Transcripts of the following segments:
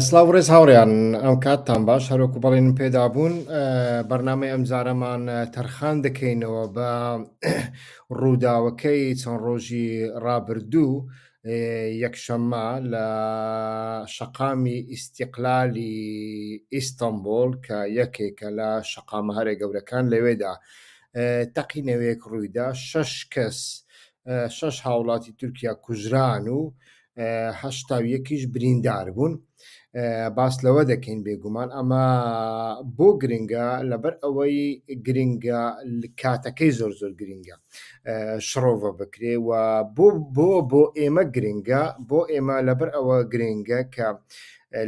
سڵاو ڕێز هاوڕیان ئەم کاتتان باش هەروەکو بەڵێنم پێدابوون بەرنامەی ئەمجارەمان تەرخان دەکەینەوە بە ڕووداوەکەی چەند ڕۆژی ڕابردوو یەکشەممە لە شەقامی ئیستیقلالی ئیستەنبوڵ کە یەکێکە لە شەقامە هەرە گەورەکان لەوێدا تەقینەوەیەک ڕوویدا شەش کەس شەش هاوڵاتی تورکیا کوژران و 81یش بریندار بوون باس لەوە دەکەین بێگومان ئەمە بۆ گرنگە لەبەر ئەوەی گرنگە کاتەکەی زۆر زۆر گرنگە شڕۆڤە بکرێ و بۆ بۆ بۆ ئێمە گرنگە بۆ ئێمە لەبەر ئەوە گرنگە کە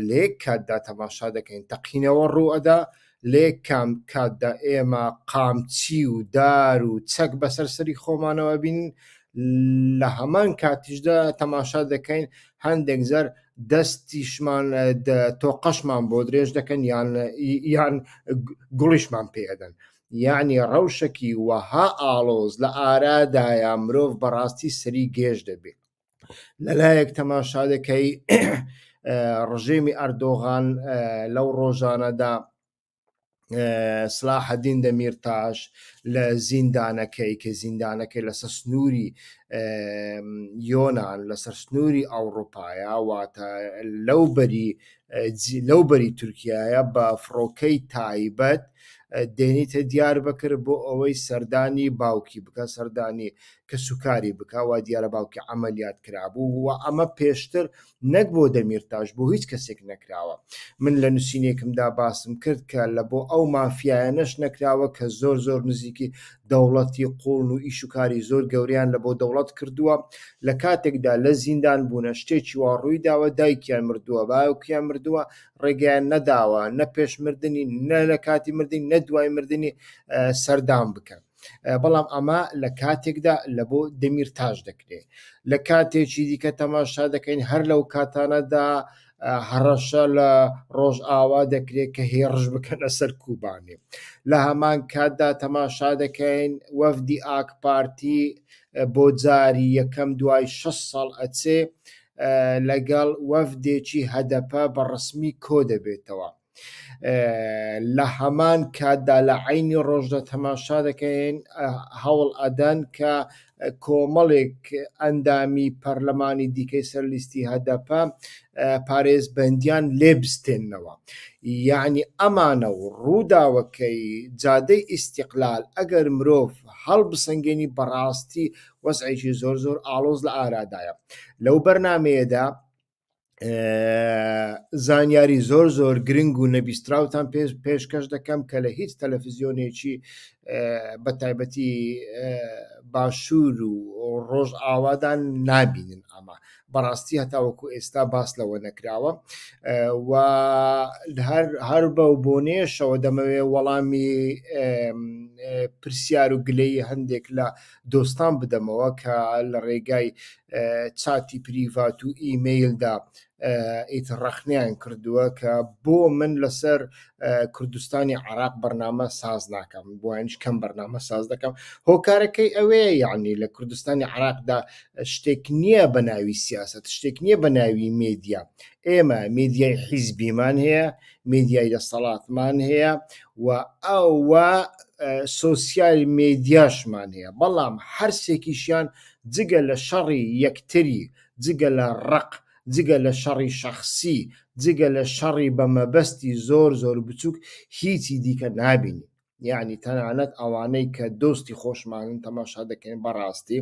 لەیەک کاتدا تەماشا دەکەین تەقینەوە ڕووئەدا لەیەک کام کاتدا ئێمە قامچی و دار و چەک بەسەر سەری خۆمانەوە بین لە هەمان کاتیشدا تەماشا دەکەین هەندێک جار دەستیشمان تۆقەشمان بۆ درێژ دەکەن یان یان گوڵیشمان پێدەن یعنی ڕەوشەکی وەها ئاڵۆز لە ئارادایە مرۆڤ بەڕاستی سەری گێژ دەبێت لەلایەک تەماشا دەکەی ڕژێمی ئەردۆغان لەو ڕۆژانەدا سلاحەدین دەمیرتاش لە زیندانەکەی کە زیندانەکەی لەسەر سنووری یۆناان لەسەر سنووری ئەوروپایە واتە لەو بەری لەو بەری تورکایە بە فڕۆکەی تایبەت دێنیتە دیار بەکر بۆ ئەوەی سەردانی باوکی بکە سەردانی کەسوکاری بکە وا دیارە باوکی عەمەلیات کرابوو و ئەمە پێشتر نەک بۆ دەمیرتاش بۆ هیچ کەسێک نەکراوە من لە نووسینێکمدا باسم کرد کە لە بۆ ئەو مافیایانەش نەکراوە کە زۆر زۆر نزیکی دەوڵەتی قوڵن و ئیش و کاری زۆر گەوریان لە بۆ دەوڵەت کردووە لە کاتێکدا لە زیندان بوونە شتێکی وا ڕووی داوە دایکیان مردووە باوکیان مردووە ڕێگەیان نەداوە نە پێش مردنی نە لە کاتی مردنی نە دوای مردنی سەردان بکەن. بەڵام ئەمە لە کاتێکدا لە بۆ دەمیرتاش دەکرێت لە کاتێکی دیکە تەماشا دەکەین هەر لەو کاتانەدا هەڕەشە لە ڕۆژئاوا دەکرێت کە هێڕش بکەنە سەر کوبانێ لە هەمان کاتدا تەماشا دەکەین وەفدی ئاک پارتی بۆ جاری یەکەم دوای 6 ساڵ ئەچێ لەگەڵ وەفدێکی هەدەپە بە ڕسمی کۆ دەبێتەوە. لە هەمان کاتدا لە عەینی ڕۆژدا تەماشا دەکەین هەوڵ ئەدەن کە کۆمەڵێک ئەندامی پەرلەمانی دیکەی سەر لیستی هەدەپە پارێزبەندیان لێ بستێننەوە یعنی ئەمانە و ڕووداوەکەی جادەی ئیستیقلال ئەگەر مرۆڤ هەڵبسەنگێنی بەڕاستی وەزعێکی زۆر زۆر ئاڵۆز لە ئارادایە لەو بەرنمەیەدا زانیاری زۆر زۆر گرنگ و نەبیستراوتان پێش پێشکەش دەکەم کە لە هیچ تەلەفزیۆنێکی بە تایبەتی باشوور و ڕۆژ ئاوادان نابینن ئەمە بەڕاستی هەتاوەکو ئێستا باس لەوە نەکراوە و هەر بەو بۆنێشەوە دەمەوێ وەڵامی پرسیار و گلەی هەندێک لە دۆستان بدەمەوە کە لە ڕێگای چاتی پریڤات و ئیمەیلدا ئیتر ڕەخنەیان کردووە کە بۆ من لەسەر کوردستانی عراق بەرنامە ساز ناکەم بۆیانش کەم بەرنامە ساز دەکەم هۆکارەکەی ئەوەیە یعنی لە کوردستانی عراقدا شتێک نییە بە ناوی سیاست شتێک نییە بە ناوی مێدیا ئێمە میدیای حیزبیمان هەیە میدیای دەسەڵاتمان هەیە و ئەوە سۆسیال مێدیاشمان هەیە بەڵام هەرسێکیشیان جگە لە شەڕی یەکتری جگە لە ڕق جگە لە شەڕی شەخسی جگە لە شەڕی بە مەبەستی زۆر زۆر بچووک هیچی دیکە نابینی یعنی تەنانەت ئەوانەی کە دۆستی خۆشمانن تەماشا دەکەین بەڕاستی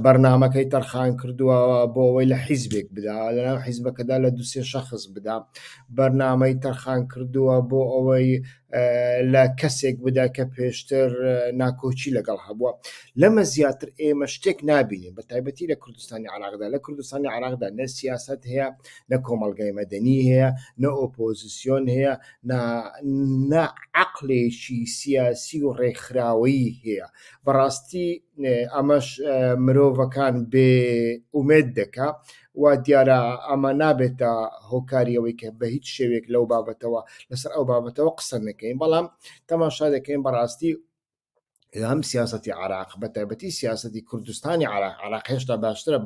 بەرنمەکەی تەرخان کردووە بۆ ئەوەی لە حیزبێک بدا لەناو حیزبەکەدا لە دوسێ شەخص بدا بەرنمەی تەرخان کردووە بۆ ئەوەی لە کەسێک بدا کە پێشتر ناکۆکی لەگەڵ هەبووە لەمە زیاتر ئێمە شتێک نابینین بە تایبەتی لە کوردستانی عراقدا لە کوردستانی عراقدا نە سیاست هەیە نە کۆمەڵگای مەدەنی هەیە نە ئۆپۆزیسیۆن هەیە نە عەقلێکی سیاسی و ڕێکخراوەیی هەیە بەڕاستی ئەمەش مرۆڤەکان بێ ئومێد دەکا و دیارە ئەمە نابێتە هۆکاری ئەوەی کە بە هیچ شێوێک لەو بابەتەوە لەسەر ئەو بابەتەوە قسە نەکەین بەڵام تەماشا دەکەین بەڕاستی. هەم سیاسەتی عراق بە تایبەتی سیاسەتی کوردستانی عراق عراق هێشتا باشترە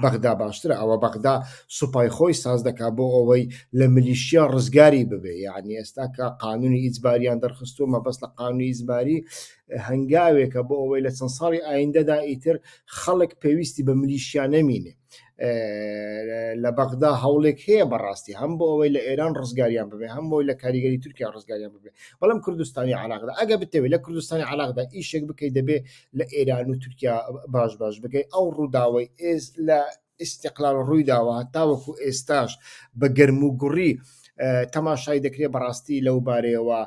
بەغدا باشترە ئەوە بەغدا سوپای خۆی ساز دەکا بۆ ئەوەی لە ملیشیا ڕزگاری ببێ یعنی ئێستا کە قانونی ئیجباریان دەرخستووە مەبەست لە قانونی ئیجباری هەنگاوێکە بۆ ئەوەی لە چەند ساڵی ئایندەدا ئیتر خەڵک پێویستی بە ملیشیا نەمینێ لە بەغدا هەوڵێک هەیە بەڕاستی هەم بۆ ئەوەی لە ئێران ڕزگاریان ببێ هەم بۆی لە کاریگەری تورکیا ڕزگاریان ببێ بەڵام کوردستانی عراقدا ئەگە بتەوێت لە کوردستانی عراقدا ئیشێک بکەیت دەبێ لە ئێران و تورکیا باش باش بکەیت ئەو ڕووداوەی ئێز لە ئیستقلال ڕووی داوە تاوەکو ئێستاش بە گەرم و گوڕی تەماشای دەکرێت بەڕاستی لەو بارەیەوە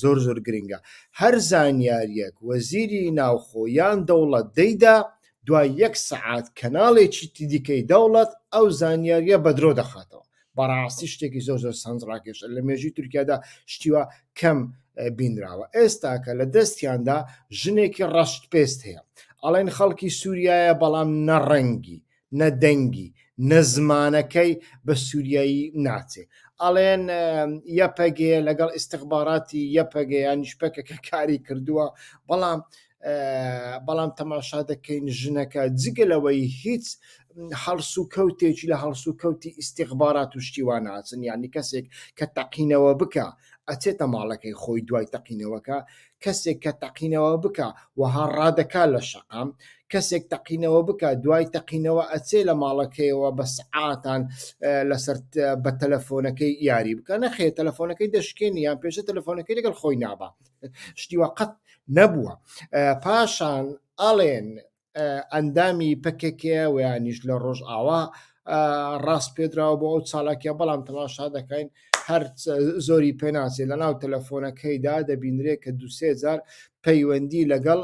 زۆر زۆر گرنگە هەر زانیاریەک وەزیری ناوخۆ یان دەوڵەت دەیدا دوای یەک سەعات کەناڵێکی دیکەی دەوڵەت ئەو زانیاریە بەدرۆ دەخاتەوە بەڕاستی شتێکی زۆر زۆر سەنجڕاکێشە لە مێژوی تورکیادا شتیوا کەم بینراوە ئێستاکە لە دەستیاندا ژنێکی ڕەشت پێست هەیە ئەڵێن خەڵکی سووریایە بەڵام نەڕەنگی نە دەنگی نە زمانەکەی بە سووریایی ناچێ ئەڵێن یەپەگێ لەگەڵ ئیسیخباراتی یەپەگە یانیش پەکەکە کاری کردووە بەڵام بەڵام تەماشا دەکەین ژنەکە جگە لەوەی هیچ هەڵسو کەوتێکی لە هەڵسو کەوتی ئیسیخبارات و شتیوان ناچن یعنی کەسێک کە تەقینەوە بکە ئەچێتە ماڵەکەی خۆی دوای تەقینەوەکە کەسێک کە تەقینەوە بکە وەها ڕادەکا لە شەقام کەسێک تەقینەوە بکە دوای تەقینەوە ئەچێ لە ماڵەکەیەوە بە سعاتان لەسەر بە تەلەفۆنەکەی یاری بکە نەخێ تەلەفۆنەکەی دەشکێنی یان پێشە تەلەفۆنەکەی لەگەڵ خۆی نابا شتیوە قەت نەبووە پاشان ئەڵێن ئەندامی پەکەکێ ویانیش لە ڕۆژئاوا ڕاست پێدراوە بۆ ئەو چالاکیە بەڵام تەماشا دەکەین هەر زۆری پێناچێت لە ناو تەلەفۆنەکەیدا دەبینرێت کە دوسێ جار پەیوەندی لەگەڵ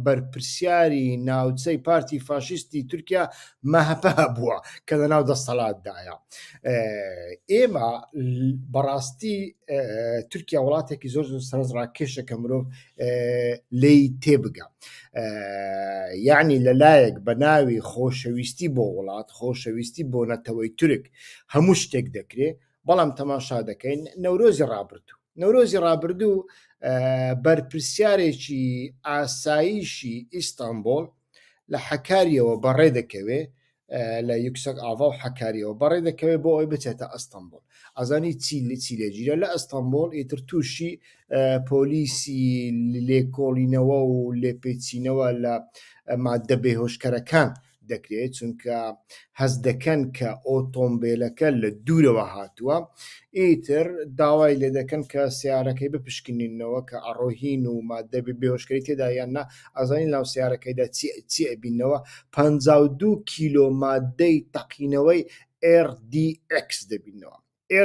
بەرپرسیاری ناوچەی پارتی فاشیستی تورکیا مەهەپە بووە کە لە ناو دەسەڵاتدایە ئێمە بەڕاستی تورکیا وڵاتێکی زۆر زۆر سەرنجڕاکێشە کە مرۆڤ لێی تێبگە یعنی لەلایەک بە ناوی خۆشەویستی بۆ وڵات خۆشەویستی بۆ نەتەوەی تورک هەموو شتێک دەکرێ بەڵام تەماشا دەکەین نەورۆزی ڕابردوو نەورۆزی ڕابردوو بەرپرسیارێکی ئاسایشی ئیستانبۆڵ لە حەکاریەوە بەڕێ دەکەوێ لە یوکسەک ئاڤا و حەکاریەوە بەڕێ دەکەوێت بۆ ئەوەی بچێتە ئەستەمبۆڵ ئەزانی چی لە چی لێگیرە لە ئەستەمبۆڵ ئیتر تووشی پۆلیسی لێکۆڵینەوە و لێپێچینەوە لە مادە بێهۆشکەرەکان دەکرێت چونکە هەست دەکەن کە ئۆتۆمبیلەکە لە دوورەوە هاتووە ئیتر داوای لێ دەکەن کە سیارەکەی بپشکنینەوە کە ئەڕۆهین و مادە بێهۆشکەری تێدا یان نا ئەزانین لەناو سیارەکەیدا چی چی ئەبینەوە 52 کیلۆ مادەی تەقینەوەی RDX دەبینەوە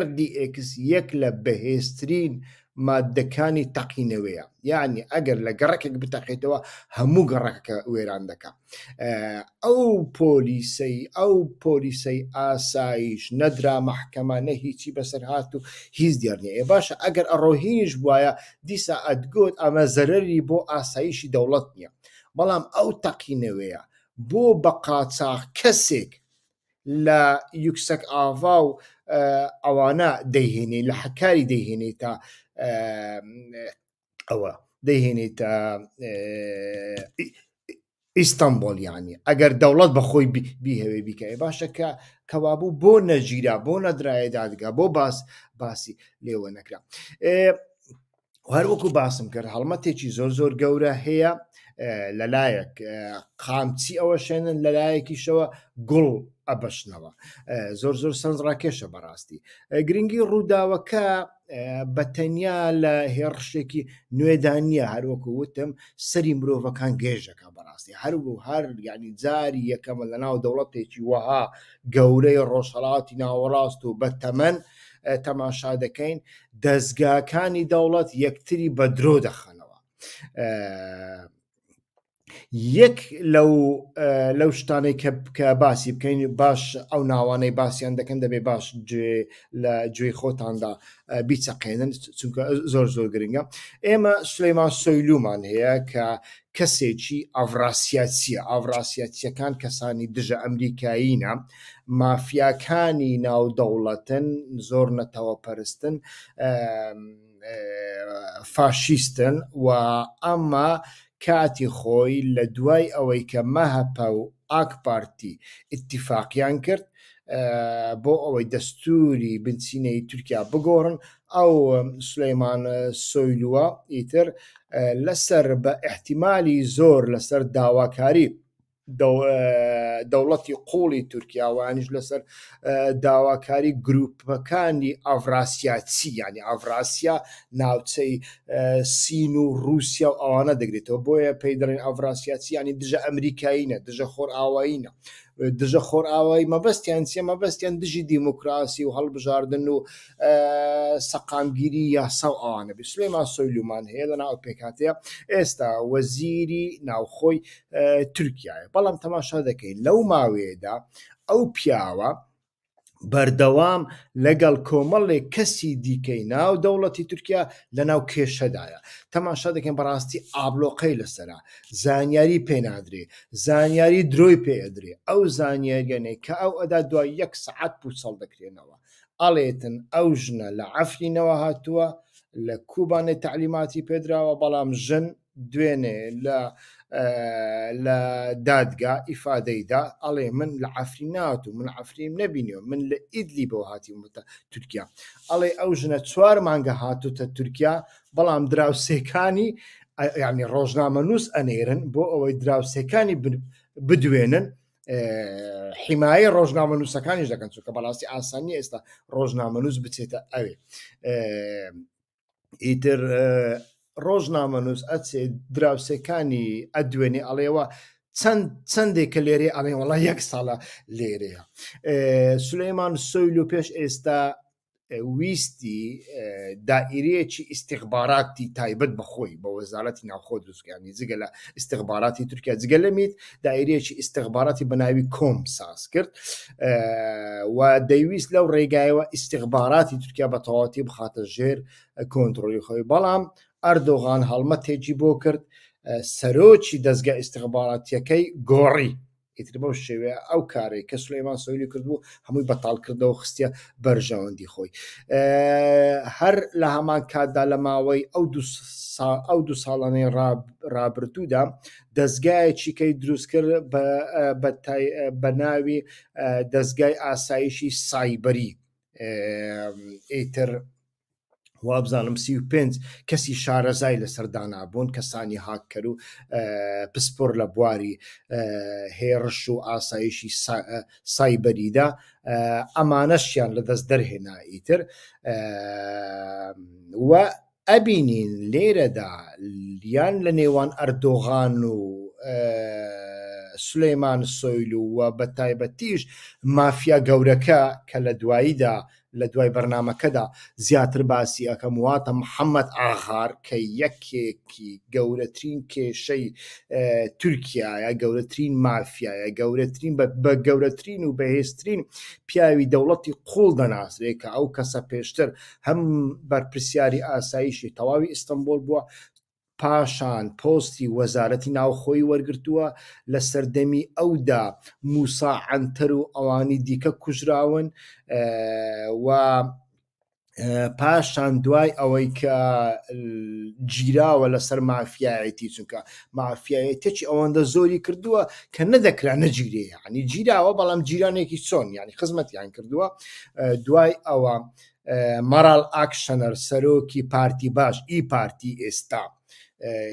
RDX یەک لە بەهێزترین ماددەکانی تەقینەوەیە یعنی ئەگەر لە گەڕەکێک بتەقێتەوە هەموو گەڕەکەکە وێران دەکا ئەو پۆلیسەی ئەو پۆلیسەی ئاسایش نەدرا مەحکەمە نە هیچی بەسەر هات و هیچ دیار نییە ئێ باشە ئەگەر ئەڕۆهینیش بوایە دیسا ئەتگوت ئەمە زەرەری بۆ ئاسایشی دەوڵەت نییە بەڵام ئەو تەقینەوەیە بۆ بە قاچاخ کەسێک لە یوکسەک ئاڤا و ئەوانە دەیهێنێ لە حەکاری دەیهێنێ تا ئەوە دەیهێنێتە ئیستانبۆل یانی ئەگەر دەوڵەت بە خۆی بیهەوێ بیکە باشە کە کەوابوو بۆ نەگیرا بۆ نەدرایە دادگا بۆ باس باسی لێوە نەکرا هەر وەکو باسم کرد هەڵمەتێکی زۆر زۆر گەورە هەیە لەلایەک قامچی ئەوە شێنن لەلایەکیشەوە گوڵ ئەبەشنەوە زۆر زۆر سەنج ڕاکێشە بەڕاستی گرنگی ڕووداوەکە بە تەنیا لە هێڕشێکی نوێدا نییە هەروەکو وتم سەری مرۆڤەکان گێژەکە بەڕاستی هەروو هەر یعنی جاری یەکەمە لە ناو دەوڵەتێکی وەها گەورەی ڕۆژهەڵاتی ناوەڕاست و بە تەمەن تەماشا دەکەین دەستگاکانی دەوڵەت یەکتری بە درۆ دەخەنەوە یەک لەو لەو شتانەی کە کە باسی بکەین باش ئەو ناوانەی باسییان دەکەن دەبێ باش گوێ لە گوێی خۆتاندا بیچەقێنن چونکە زۆر زۆر گرنگە ئێمە سلەیمان سۆیلومان هەیە کە کەسێکی ئاڤراسیاچیە ئاڤراسیاچیەکان کەسانی دژە ئەمریکایینە مافیاکانی ناو دەوڵەتن زۆر نەتەوە پەرستن. فاشیستن و ئەمە کاتی خۆی لە دوای ئەوەی کە مەهەپە و ئاک پارتی ئیتیفاقیان کرد بۆ ئەوەی دەستوری بنچینەی تورکیا بگۆڕن ئەو سلەیمان سۆیلووە ئیتر لەسەر بە ئیحتیمالی زۆر لەسەر داواکاری دەوڵەتی قوڵی تورکیا وانیش لەسەر داواکاری گروپەکانی ئاڤراسیاچی یعنی ئاڤراسیا ناوچەی سین و رووسیا و ئەوانە دەگرێتەوە بۆیە پێی دەڵێن ئاڤراسیاچی ینی دژە ئەمریکایینە دژە خۆرئاوایینە دژە خۆرئاوایی مەبەستیان چیە مەبەستیان دژی دیموکراسی و هەڵبژاردن و سەقامگیری یاسا و ئەوانە بێ سلێمان سۆیلومان هەیە لە ناو پێکهاتەیە ئێستا وەزیری ناوخۆی تورکیایە بەڵام تەماشا دەکەین لەو ماوەیەدا ئەو پیاوە بەردەوام لەگەڵ کۆمەڵێک کەسی دیکەی ناو دەوڵەتی تورکیا لە ناو کێشەدایە تەماشا دەکەین بەڕاستی ئابلۆقەی لەسرە زانیاری پێنادرێ زانیاری درۆی پێ ئەدرێ ئەو زانیاریانەی کە ئەو ئەدا دوای یەک سەعات پوچەڵ دەکرێنەوە ئەڵێتن ئەو ژنە لە عەفرینەوە هاتووە لە کوبانێ تەعلیماتی پێدراوە بەڵام ژن دوێنێ لە لە دادگا ئیفادەیدا ئەڵێ من لە عەفرین ناتوو من عەفریم نەبینیوە من لە ئیدلیبەوە هاتیومەتە تورکیا ئەڵێ ئەو ژنە چوار مانگە هاتوتە تورکیا بەڵام دراوسێکانی یعنی ڕۆژنامەنووس ئەنێرن بۆ ئەوەی دراوسێکانی بدوێنن حیمایە ڕۆژنامە نووسەکانیش دەکەن چونکە بەڕاستی ئاسانی ئێستا ڕۆژنامەنووس بچێتە ئەوێ ئیتر ڕۆژنامەنووس ئەچێ دراوسێکانی ئەدوێنێ ئەڵێەوە چەند چەندێک کە لێرێ ئەڵێ وڵا یەک ساڵە لێرەیە سولەیمان سۆیلو پێش ئێستا ویستی دائیرەیەکی ئیستیخباراتی تایبەت بە خۆی بە وەزارەتی ناوخۆ دروستکانی جگە لە ئیستیخباراتی تورکیا جگە لە میت دائیرەیەکی ئیستیخباراتی بە ناوی کۆم ساز کرد و دەیویست لەو ڕێگایەوە ئیستیخباراتی تورکیا بە تەواوەتی بخاتە ژێر کۆنترۆلی خۆی بەڵام ئەردۆغان هەڵمەتێکی بۆ کرد سەرۆکی دەزگا ئیستیخباراتیەکەی گۆڕی ئیتر بەو شێوەیە ئەو کارەی کە سولەیمان سۆیلی کردبوو هەمووی بەتاڵ کردەوە خستە بەرژەوەندی خۆی هەر لە هەمان کاتدا لە ماوەی ئەو ئەو دوو ساڵانەی ڕابردوودا دەستگایەکی کەی دروست کرد بە ناوی دەستگای ئاسایشی سایبەری ئیتر وابزانم 35 کەسی شارەزای لەسەر دانابوون کەسانی هاککەر و پسپۆر لە بواری هێڕش و ئاسایشی سایبەریدا ئەمانەشیان لەدەست دەرهێنا ئیتر و ئەبینین لێرەدا یان لە نێوان ئەردۆغان و سولەیمان سۆیلو و بە تایبەتیش مافیا گەورەکە کە لە دواییدا لە دوای بەرنامەکەدا زیاتر باسی ئەکەم واتە محەممەد ئاغار کە یەکێکی گەورەترین کێشەی تورکیایە گەورەترین مافیایە گەورەترین بە گەورەترین و بەهێزترین پیاوی دەوڵەتی قوڵ دەناسرێ کە ئەو کەسە پێشتر هەم بەرپرسیاری ئاسایشی تەواوی ئیستەنبوڵ بووە پاشان پۆستی وەزارەتی ناوخۆی وەرگرتووە، لە سەردەمی ئەودا موسا عەنتەر و ئەوانی دیکە کوژراون و پاشان دوای ئەوەی کە گیراوە لەسەر مافیایەتی چونکە مافیایەتێکی ئەوەندە زۆری کردووە کە نەدەکرا نەگیرێ یعنی گیراوە بەڵام گیرانێکی چۆن یعنی خزمەتیان کردووە دوای ئەوە مەراڵ ئاکشەنەر سەرۆکی پارتی باش ئی پارتی ئێستا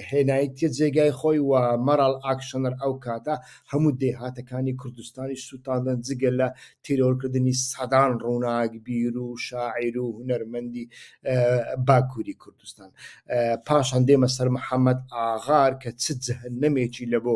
هێنایتە جێگای خۆی و مەراڵ ئاکشەنەر ئەو کاتە هەموو دێهاتەکانی کوردستانی سووتاندن جگە لە تیرۆرکردنی سەدان ڕووناکبیر و شاعیر و هونەرمەندی باکووری کوردستان پاشان دێمە سەر محەممەد ئاغار کە چ جەهەنەمێکی لە بۆ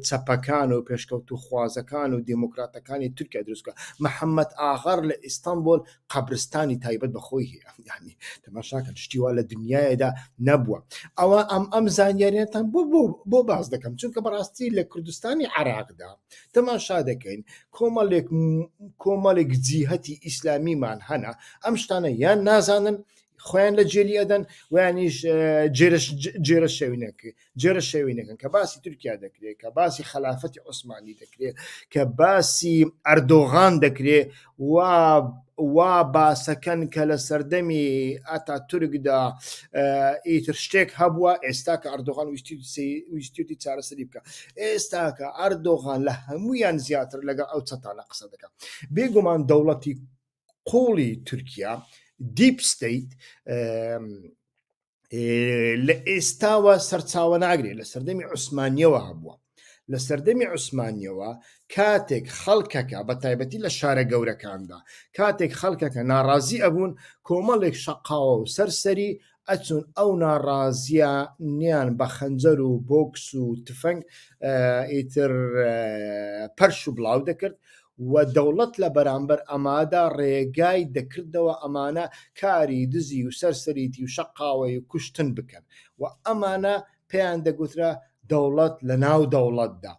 چەپەکان و پێشکەوتوخوازەکان و دێموکراتەکانی تورکیا دروستکە محەممەد ئاغار لە ئیستانبۆل قەبرستانی تایبەت بە خۆی هەیە یعنی تەماشاکەن شتی وا لە دنیادا نەبووە ئەوە ئەم ئەم زانیاریانتان بۆ بۆ بۆ باس دەکەم چونکە بەڕاستی لە کوردستانی عراقدا تەماشا دەکەین کۆمەڵێک کۆمەڵێک جیهەتی ئیسلامیمان هەنە ئەم شتانە یان نازانن خۆیان لە جێلی ئەدەن ویانیش جێرە شەوینەکە جێرە شەوینەکەن کە باسی تورکیا دەکرێت کە باسی خەلافەتی عوسمانی دەکرێت کە باسی ئەردۆغان دەکرێت و. وا باسەکەن کە لە سەردەمی ئەتا تورکدا ئیتر شتێک هەبووە ئێستا کە ئەردۆغان ویستیوتی چارەسەری بکە ئێستاکە ئەردۆغان لە هەمویان زیاتر لەگەڵ ئەو چەتانە قسە دەکات بێگومان دەوڵەتی قوڵی تورکیا deep state لە ئێستاوە سەرچاوە ناگرێت لە سەردەمی عوسمانیەوە هەبووە لە سەردەمی عوسمانیەوە کاتێک خەڵکەکە بە تایبەتی لە شارە گەورەکاندا کاتێک خەڵکەکە ناڕازی ئەبوون کۆمەڵێک شەقاوە و سەرسەری ئەچون ئەو ناڕازیە نیان بە خەنجەر و بۆکس و تفەنگ ئیتر پەرش و بڵاو دەکرد و دەوڵەت لە بەرامبەر ئەمادا ڕێگای دەکردەوە ئەمانە کاری دزی و سەرسەریی و شەقاوەی و کوشتن بکەن و ئەمانە پێیان دەگوترا دەوڵەت لە ناو دەوڵەتدا.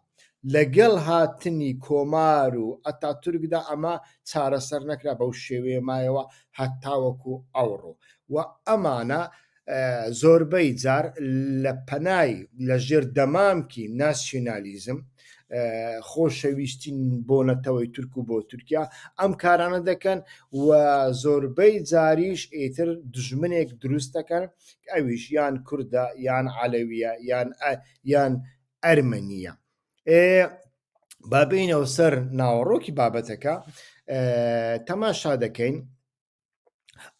لەگەڵ هاتنی کۆمار و ئەتاتورکدا ئەمە چارەسەر نەکرا بەو شێوەیە مایەوە هەتاوەکو ئەوڕۆ و ئەمانە زۆربەی جار لە پەنای لە ژێر دەمامکی ناسیۆنالیزم، خۆشەویستی بۆ نەتەوەی تورک و بۆ تورکیا ئەم کارانە دەکەن و زۆربەی جاریش ئیتر دژمنێک دروست دەکەن ئەویش یان کوردە یان عەلەویە یان یان ئەرمەنیە. با بێینەوە سەر ناوەڕۆکی بابەتەکە تەماشا دەکەین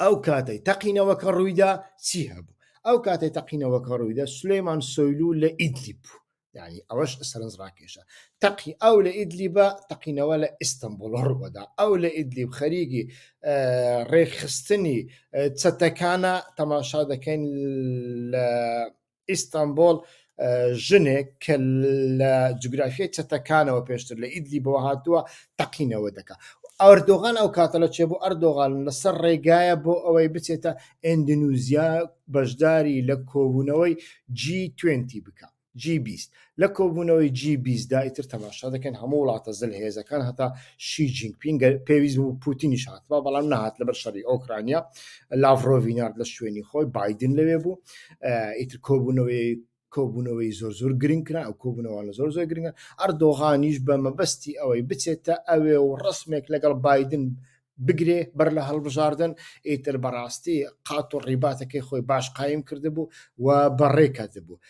ئەو کاتەی تەقینەوەکە ڕوویدا چی هەبوو ئەو کاتەی تەقینەوەکە ڕوویدا سلەیمان سۆیلو لە ئیدلیب بوو یعنی ئەوەش سەرنج ڕاکێشە تەقی ئەو لە ئیدلیبە تەقینەوە لە ئیستنبول ڕووەدا ئەو لە ئیدلیب خەریکی ڕێکخستنی چەتەکانە تەماشا دەکەین لە ئیستانبۆڵ ژنێک کە لە جوگرافیای چەتەکانەوە پێشتر لە ئیدلیبەوە هاتووە تەقینەوە دەکا. ئەردۆغان ئەو کاتە لە چێ بوو ئەردۆغان لەسەر ڕێگایە بۆ ئەوەی بچێتە ئەندونیزیا بەشداری لە کۆبوونەوەی جی 20 بکە جی 20 لە کۆبوونەوەی جی 20 دا ئیتر تەماشا دەکەن هەموو وڵاتە زلهێزەکان هەتا شی جینگ پینگ پێویست بوو پوتینیش هاتبا بەڵام نەهات لەبەر شەڕی ئۆکرانیا لاڤرۆڤی نارد لە شوێنی خۆی بایدن لەوێ بوو ئیتر کۆبوونەوەی کۆبوونەوەی زۆر زۆر گرنگ کرا ئەو کۆبوونەوانە زۆر زۆر گرنگە ئەردۆغانیش بە مەبەستی ئەوەی بچێتە ئەوێ و ڕسمێک لەگەڵ بایدن بگرێ بەر لە هەڵبژاردن ئیتر بەڕاستی قات و ڕیباتەکەی خۆی باش قایم کردبوو و بەڕێ کردبوو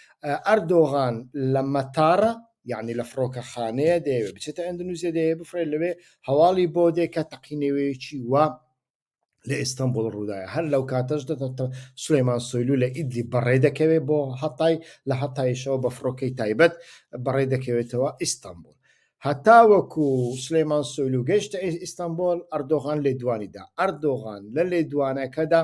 ئەردۆغان لە مەتارە یعنی لە فڕۆکەخانەیە دەیەوێت بچێتە ئەندونیزیا دەیەوێت بفرێت لەوێ هەواڵی بۆ دێ کە تەقینەوەیەکی وا لە ئیستانبوڵ ڕوودایە هەر لەو کاتەش سلەیمان سۆیلو لە ئیدلیب بەڕێ دەکەوێت بۆ هەتای لە هەتایشەوە بە فڕۆکەی تایبەت بەڕێ دەکەوێتەوە ئیستانبوڵ هەتاوەکو سلەیمان سۆیلو گەیشتە ئیستانبوڵ ئەردۆغان لێدوانی دا ئەردۆغان لە لێدوانەکەدا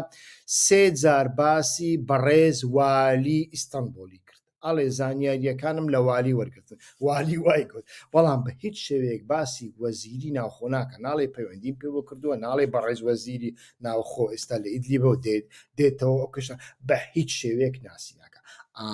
سێ جار باسی بەڕێز والی ئیستانبوڵی کرد ئەڵێ زانیارییەکانم لە والی وەرگرتن، والی وای گوت، بەڵام بە هیچ شێوەیەک باسی وەزیری ناوخۆ ناکا، ناڵێ پەیوەندیم پێوە کردووە، ناڵێ بەڕێز وەزیری ناوخۆ ئێستا لە ئیدلیبەوە دێت دێتەوە ئەو کەشە بە هیچ شێوەیەک ناسی ناکا. ئا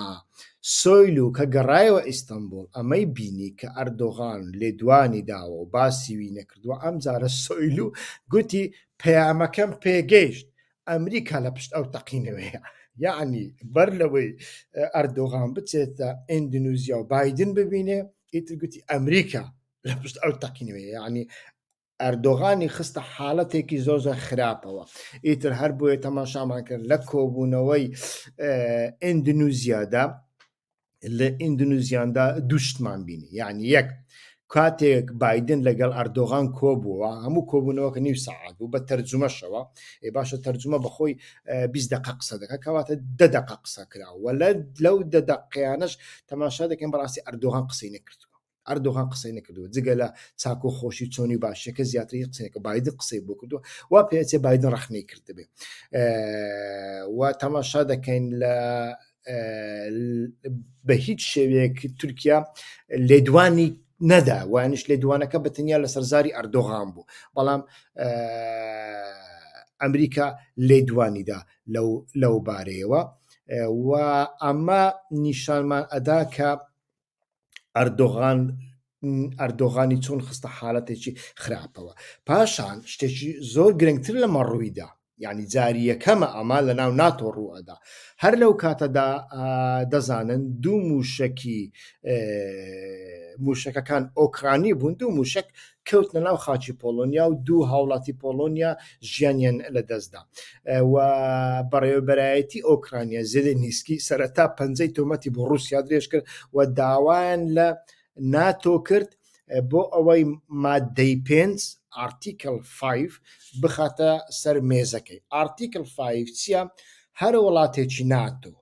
سۆیلو کە گەڕایەوە ئیستەنبوڵ ئەمەی بینی کە ئەردۆغان لێدوانی داوە و باسی وی نەکردووە، ئەمجارە سۆیلو گوتی پەیامەکەم پێگەیشت، ئەمریکا لە پشت ئەو تەقینەوەیە یەعنی بەر لەوەی ئەردۆغان بچێتە ئیندونیزیا و بایدن ببینێ ئیتر گوتی ئەمریکا لە پشت ئەو تەقینەوەیە یەعنی ئەردۆغانی خستە حاڵەتێکی زۆر زۆر خراپەوە ئیتر هەر بۆیە تەماشامان کرد لە کۆبوونەوەی ئیندونیزیادا لە ئیندونیزیاندا دوو شتمان بینی یعنی یەک کاتێک بایدن لەگەڵ ئەردۆغان کۆبووە هەموو کۆبوونەوەکە نیو سەعات بوو بە تەرجمەشەوە ئێ باشە تەرجمە بەخۆی 20 دقە قسە دەکات کەواتە دە دقە قسە کرا و لە لەو دە دقیانەش تەماشا دەکەین بەڕاستی ئەردۆغان قسەی نەکردووە ئەردۆغان قسەی نەکردووە جگە لە چاک و خۆشی چۆنی باشیەکە زیاتر هیچ قسەیەکە بایدن قسەی بۆ کردووە وا پێچێ بایدن ڕەخنەی کردبێ و تەماشا دەکەین لە بە هیچ شێوەیەک تورکیا لێدوانی نەدا وانیش لێدوانەکە بە تەنیا لەسەر زاری ئەردۆغان بوو بەڵام ئەمریکا لێدوانیدا لەو لەو بارەیەوە و ئەمە نیشانمان ئەدا کە ئەردۆغان ئەردۆغانی چۆن خستە حالەتێکی خراپەوە پاشان شتێکی زۆر گرنگتر لەمە ڕوویدا یعنی جاری یەکەمە ئەمە لە ناو ناتۆ ڕووئەدا هەر لەو کاتەدا دەزانن دوو موشەکی. موشەکەکان ئۆکرانی بوون دوو موشک کەوتنە ناو خاکی پۆڵۆنیا و دوو هاوڵاتی پۆڵۆنیا ژیانیان لەدەستدا و بەڕێوەبەرایەتی ئۆکرانیا زێلێنیسکی سەرەتا پەنجەی تۆمەتی بۆ ڕووسیا درێژ کرد و داوایان لە ناتۆ کرد بۆ ئەوەی مادەی پێنج Article 5 بخاتە سەر مێزەکەی. Article 5 چییە؟ هەر وڵاتێکی ناتۆ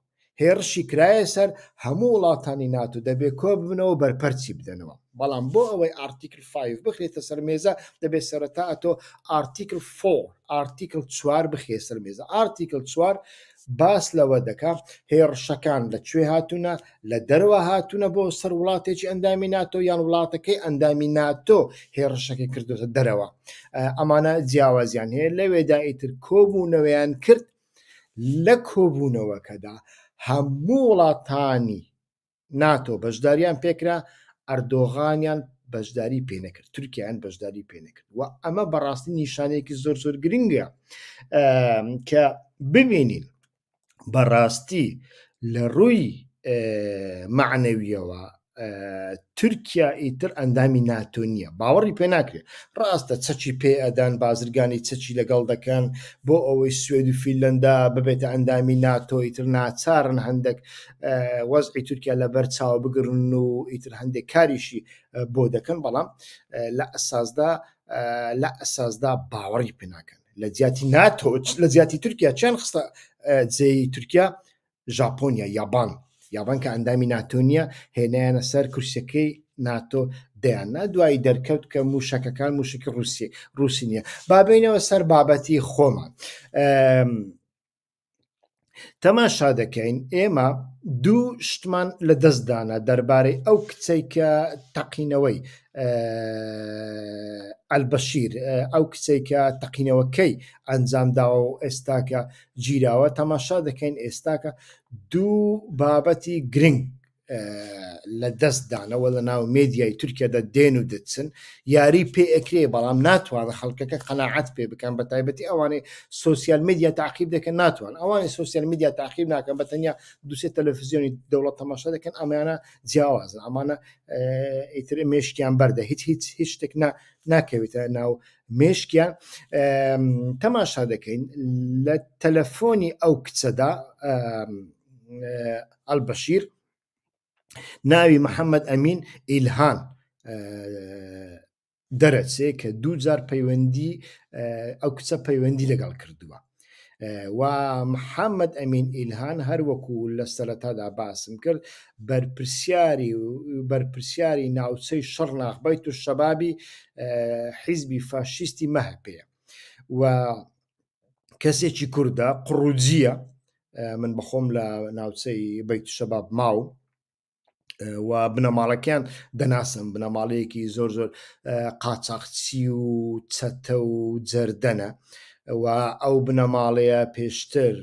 هێڕشی کرایە سەر هەموو وڵاتانی ناتۆ دەبێ کۆببنەوە بەرپەرچی بدەنەوە. بەڵام بۆ ئەوەی Article 5 بخرێتە سەر مێزە دەبێت سەرەتا ئەتۆ Article 4 Article 4 بخرێ سەر مێزە. Article 4 باس لەوە دەکا هێڕشەکان لە کوێ هاتوونە، لە دەرەوە هاتوونە بۆ سەر وڵاتێکی ئەندامی ناتۆ یان وڵاتەکەی ئەندامی ناتۆ هێڕشەکەی کردوتە دەرەوە ئەمانە جیاوازیان هەیە لەوێدا ئیتر کۆبوونەوەیان کرد لە کۆبوونەوەکەدا هەموو وڵاتانی ناتۆ بەشداریان پێکرا ئەردۆغانیان بەشداری پێ نەکرد تورکیان بەشداری پێ نەکرد و ئەمە بەڕاستی نیشانەیەکی زۆر زۆر گرنگە کە ببینین بەڕاستی لە ڕووی مەعنەویەوە تورکیا ئیتر ئەندامی ناتۆ نییە باوەڕی پێ ناکرێت ڕاستە چەکی پێ ئەدان بازرگانی چەکی لەگەڵ دەکەن بۆ ئەوەی سوێد و فیلەندا ببێتە ئەندامی ناتۆ ئیتر ناچارن هەندێک وەزعی تورکیا لەبەر چاو بگرن و ئیتر هەندێک کاریشی بۆ دەکەن بەڵام لە ئەساسدا لە ئەساسدا باوەڕی پێ ناکەن لە جیاتی ناتۆ لە جیاتی تورکیا چیان خستە جێی تورکیا ژاپۆنیا یابان یابان کە ئەندامی ناتۆ نییە هێنایانە سەر کورسەکەی ناتۆ دەیاننا دوایی دەرکەوت کە موشەکەکان موشکی رووسی رووسی نییە بابینەوە سەر بابەتی خۆمان تەماشا دەکەین ئێمە دوو شتمان لە دەستدانە دەربارەی ئەو کچەی کە تەقینەوەی ئەلبەشیر ئەو کچەی کە تەقینەوەکەی ئەنجام داوە و ئێستاکە گیراوە تەماشا دەکەین ئێستاکە دوو بابەتی گرنگ لە دەست دانەوە لە ناو مێدیای تورکیادا دێن و دەچن یاری پێ ئەکرێ بەڵام ناتوانە خەڵکەکە قەناعەت پێ بکەن بە تایبەتی ئەوانەی سۆسیال میدیا تاقیب دەکەن ناتوان ئەوانەی سۆسیال میدیا تاقیب ناکەن بە تەنیا دوسێ تەلەفزیۆنی دەوڵەت تەماشا دەکەن ئەمانە جیاوازن ئەمانە ئیتر مێشکیان بەردە هیچ هیچ هیچ شتێک ناکەوێتە ناو مێشکیان تەماشا دەکەین لە تەلەفۆنی ئەو کچەدا ئەلبەشیر ناوی محەممەد ئەمین ئیلهان دەرەچێ کە دوو جار پەیوەندی ئەو کچە پەیوەندی لەگەڵ کردووە و محەممەد ئەمین ئیلهان هەروەکو لە سەرەتادا باسم کرد بەرپرسیاری بەرپرسیاری ناوچەی شەڕناخ بەیت و شەبابی حیزبی فاشیستی مەهەپەیە و کەسێکی کوردە قڕوجیە من بەخۆم لە ناوچەی بەیت شەباب ماوم و بنەماڵەکەیان دەناسم بنەماڵەیەکی زۆر زۆر قاچاقچی و چەتە و جەردەنە و ئەو بنەماڵەیە پێشتر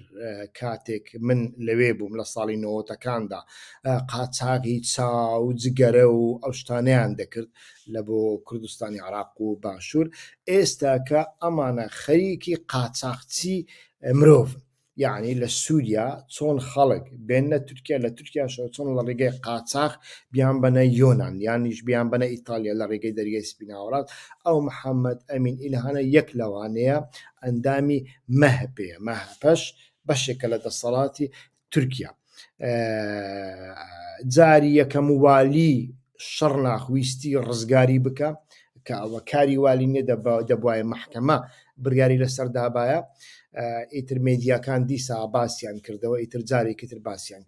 کاتێک من لەوێ بووم لە ساڵی نەوەتەکاندا قاچاغی چا و جگەرە و ئەو شتانیان دەکرد لە بۆ کوردستانی عراق و باشوور ئێستاکە ئەمانە خەریکی قاچاقچی مرۆڤن یەعنی لە سوریا چۆن خەڵک بێننە تورکیا لە تورکیاشەوە چۆن لە ڕێگەی قاچاخ بیانبەنە یۆنان یانیش بیانبەنە ئیتالیا لە ڕێگەی دەریای سپی ناوەڕاست ئەو محەممەد ئەمین ئیلهانە یەک لەوانەیە ئەندامی مەهەپەیە مەهەپەش بەشێکە لە دەسەڵاتی تورکیا جاری یەکەم والی شەڕناخ ویستی ڕزگاری بکە کە ئەوە کاری والی نیە دەبواە محکەمە بڕیاری لەسەر دابایە ئیتر مێدیاکان دیسا باسییان کردەوە ئیتر جارێکی تر باسییان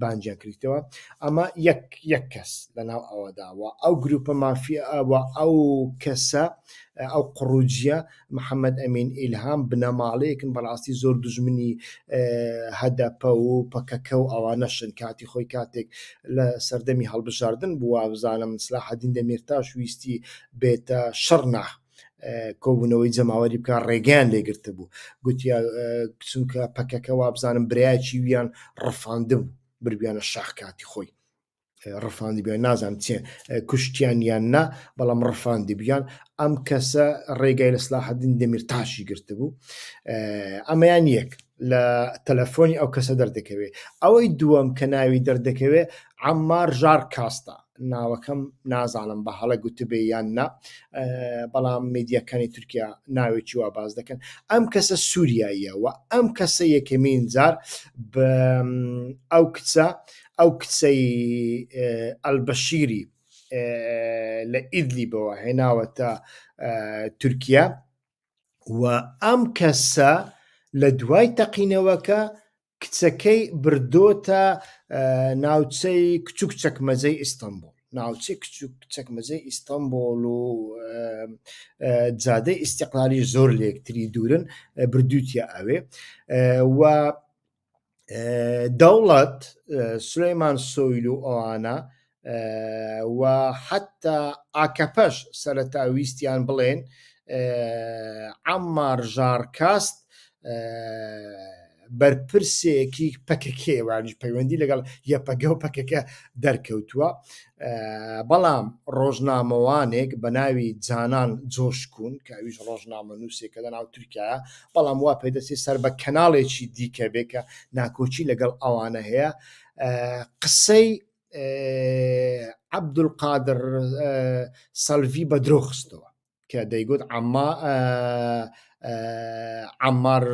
بانجیان کردیتەوە ئەمە یەک یەک کەس لەناو ئەوەداوە ئەو گروپە مافیا و ئەو کەسە ئەو قڕوجیە محەمەد ئەمین ئیلهام بنەماڵەیەکن بەڕاستی زۆر دوژمنی هەدەپە و پەکەکە و ئەوانەشن کاتی خۆی کاتێک لە سەردەمی هەڵبژاردن بوو وابزانم سلاحەدین دەمیرتاش ویستی بێتە شەڕناخ کۆبوونەوەی جەماوەری بکە ڕێگەیان لێگرتبوو گوتیا چونکە پەکەکە وابزانم برایەکی ویان ڕفاندبوو بربیانە شاخ کاتی خۆی ڕفاندی بیان نازانم چێ کوشتیان یان نا بەڵام ڕفاندی بیان ئەم کەسە ڕێگای لە سلاحدین دەمیرتاشی گرتبوو ئەمەیان یەک لە تەلەفۆنی ئەو کەسە دەردەکەوێت ئەوەی دووەم کە ناوی دەردەکەوێت عەممار ژار کاستا. ناوەکەم نازانم بە هەڵە گوتبێ یان نا بەڵام میدیاکانی تورکیا ناوێکی وا باس دەکەن ئەم کەسە سووریاییە و ئەم کەسە یەکەمین جار ئەو کچە ئەو کچەی ئەلبەشیری لە ئیدلیبەوە هێناوەتە تورکیا و ئەم کەسە لە دوای تەقینەوەکە کچەکەی بردۆتە ناوچەی کچوک چەکمەجەی ئیستەنبوڵ ناوچەی کچوک چەکمەجەی ئیستەنبوڵ و جادەی ئیستیقلالی زۆر لەیەکتری دوورن بردووتە ئەوێ و دەوڵەت سلەیمان سۆیل و ئەوانە و حتا ئاکەپەش سەرەتا ویستیان بڵێن عەممار ژارکاست بەرپرسێکی پەکەکێ وانیش پەیوەندی لەگەڵ یەپەگە و پەکەکە دەرکەوتووە بەڵام ڕۆژنامەوانێک بە ناوی جانان جۆشکون کە ئەویش ڕۆژنامە نووسێکە لە ناو تورکایە بەڵام وا پێدەچێت سەر بە کەناڵێکی دیکە بێ کە ناکۆکی لەگەڵ ئەوانە هەیە قسەی عەبدولقادر سەلڤی بە درۆ خستەوە کە دەیگوت عەما عەمار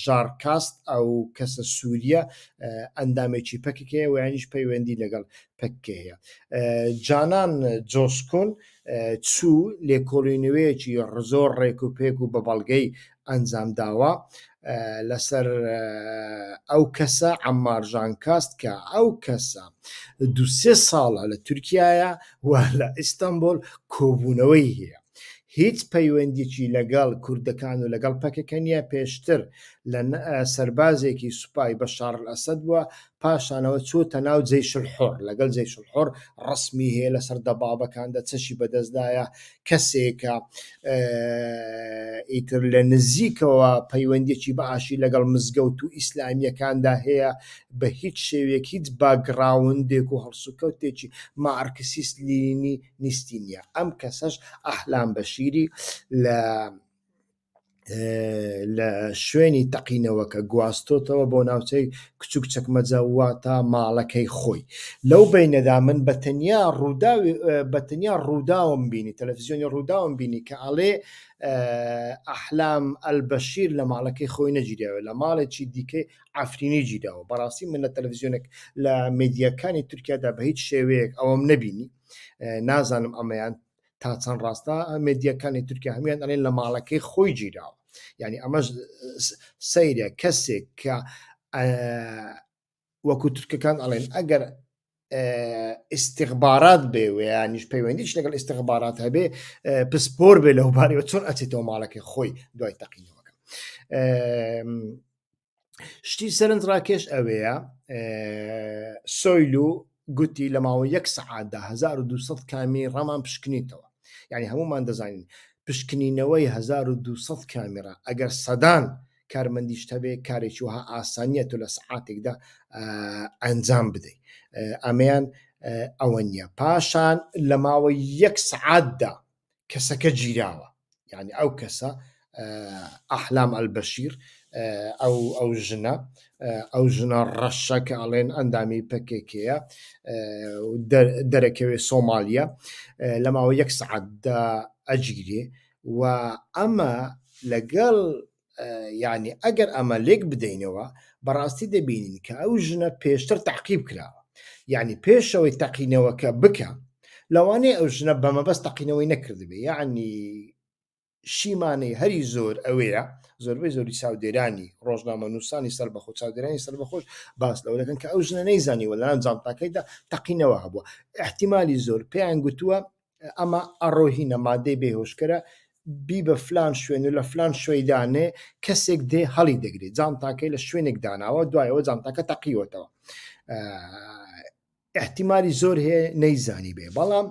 ژارکاست ئەو کەسە سووریە ئەندامێکی پەکەکەیە و یانیش پەیوەندی لەگەڵ پەککە هەیە جانان جۆسکون چوو لێکۆڵینەوەیەکی زۆر ڕێک و پێک و بە بەڵگەی ئەنجام داوە لەسەر ئەو کەسە عەمار ژانکاست کە ئەو کەسە دوسێ ساڵە لە تورکایە و لە ئیستەنبول کۆبوونەوەی هەیە هیچ پەیوەندیی لەگەڵ کوردەکان و لەگەڵ پەکەکە نییە پێشتر لە سەربازێکی سوپای بەشار ئەسەد بووە پاشانەوە چۆتە ناو جەیش الحر لەگەڵ جەیش الحر ڕسمی هەیە لەسەر دەبابەکاندا چەکی بەدەستدایە کەسێکە ئیتر لە نزیکەوە پەیوەندیەکی باشی لەگەڵ مزگەوت و ئیسلامیەکاندا هەیە بە هیچ شێوەیەک هیچ background ێک و هەڵسوکەوتێکی مارکسیست لینینی نیستی نییە ئەم کەسەش ئەحلام بەشیری لە لە شوێنی تەقینەوەکە گواستۆتەوە بۆ ناوچەی کچوک چەکمەجە واتە ماڵەکەی خۆی لەو بینەدا من بە تەنیا ڕووداوی بە تەنیا ڕووداوم بینی تەلەفزیۆنی ڕووداوم بینی کە ئەڵێ ئەحلام ئەلبەشیر لە ماڵەکەی خۆی نەگیراوە لە ماڵێکی دیکەی عەفرینی گیراوە بەڕاستی من لە تەلەفزیۆنێک لە مێدیاکانی تورکیادا بە هیچ شێوەیەک ئەوەم نەبینی نازانم ئەمەیان تا چەند ڕاستە مێدیاکانی تورکیا هەموان ئەڵێن لە ماڵەکەی خۆی گیراوە یعنی ئەمەش سەیرە کەسێک کە وەکو تورکەکان ئەڵێن ئەگەر ئیسیغبارات بێ ویانیش پەیوەندیش لەگەڵ ئیسیغبارات هەبێ پسپۆر بێ لەو بارەوە چۆن ئەچێتەوە ماڵەکەی خۆی دوای تەقینەوەکە شتی سەرنج ڕاکێش ئەوەیە سۆیلو گوتی لە ماوەی یەک سەعاتدا 1200 کامیڕامان پشکنیتەوە یعنی هەمومان دەزانین پشکنینەوەی 1200 کامیرا ئەگەر سەدان کارمەندیش هەبێ کارێکی وها ئاسانیە تۆ لە سەعاتێکدا ئەنجام بدەیت ئەمەیان ئەوە نییە پاشان لە ماوەی یەک سەعاتدا کەسەکە گیراوە یعنی ئەو کەسە ئەحلام ئەلبەشیر ئەو ئەو ژنە ئەو ژنە ڕەشە کە ئەڵێن ئەندامی پەکێکەیە دەرەکەوێ سۆمالیە لە ماوە یەک سعاتدا ئەگیرێ و ئەمە لەگەڵ یعنی ئەگەر ئەمە لێک بدەینەوە بەڕاستی دەبینین کە ئەو ژنە پێشتر تعقیب کراوە یعنی پێشەوەی تەقینەوەکە بکە لەوانەیە ئەو ژنە بەمەبەست تەقینەوەی نەکردبێ یعنی شیمانەی هەری زۆر ئەوەیە زۆربەی زۆری چاودێرانی ڕۆژنامە نووسانی سەر بەخۆ چاودێرانی سەر بەخۆش باس لەوە دەکەن کە ئەو ژنە نەیزانیوە لەناو جانتاکەیدا تەقینەوە هەبووە احتیمالی زۆر پێیان گوتووە ئەمە ئەڕۆهینە مادەی بێهۆشکەرە بیبە فلان شوێن و لە فلان شوێی دانێ کەسێک دێ هەڵی دەگرێت جانتاکەی لە شوێنێک داناوە دوایەوە جانتاکە تەقیوەتەوە احتیمالی زۆر هەیە نەیزانی بێ بەڵام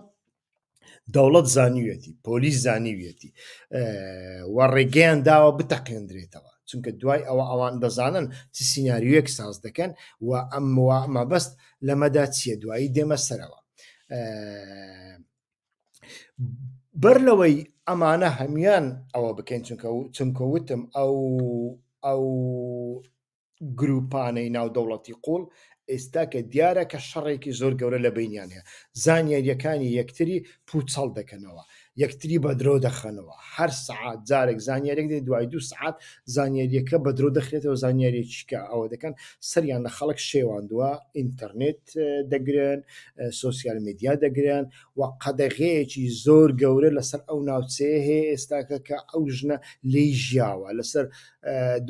دەوڵەت زانیویەتی پۆلیس زانیویەتی و ڕێگەیان داوە بتەقێندرێتەوە چونکە دوای ئەوە ئەوان دەزانن چ سیناریۆیەک ساز دەکەن و ئەم مەبەست لەمەدا چییە دوایی دێمە سەرەوە بەر لەوەی ئەمانە هەموان ئەوە بکەین چونکە چونکە وتم ئەو ئەو گروپانەی ناو دەوڵەتی قوڵ. ئێستا کە دیارە کە شەڕێکی زۆر گەورە لە بەینیان هەیە، زانیارییەکانی یەکتری پووچەڵ دەکەنەوە، یەکتری بە درۆ دەخەنەوە، هەر سەعات جارێک زانیاریەک دێت دوای دوو سەعات زانیاریەکە بە درۆ دەخرێتەوە زانیاریەکی کە ئەوە دەکەن سەریان لە خەڵک شێواندووە، ئینتەرنێت دەگرن، سۆسیال میدیا دەگرن و قەدەغەیەکی زۆر گەورە لەسەر ئەو ناوچەیە هەیە ئێستاکە کە ئەو ژنە لێی ژیاوە، لەسەر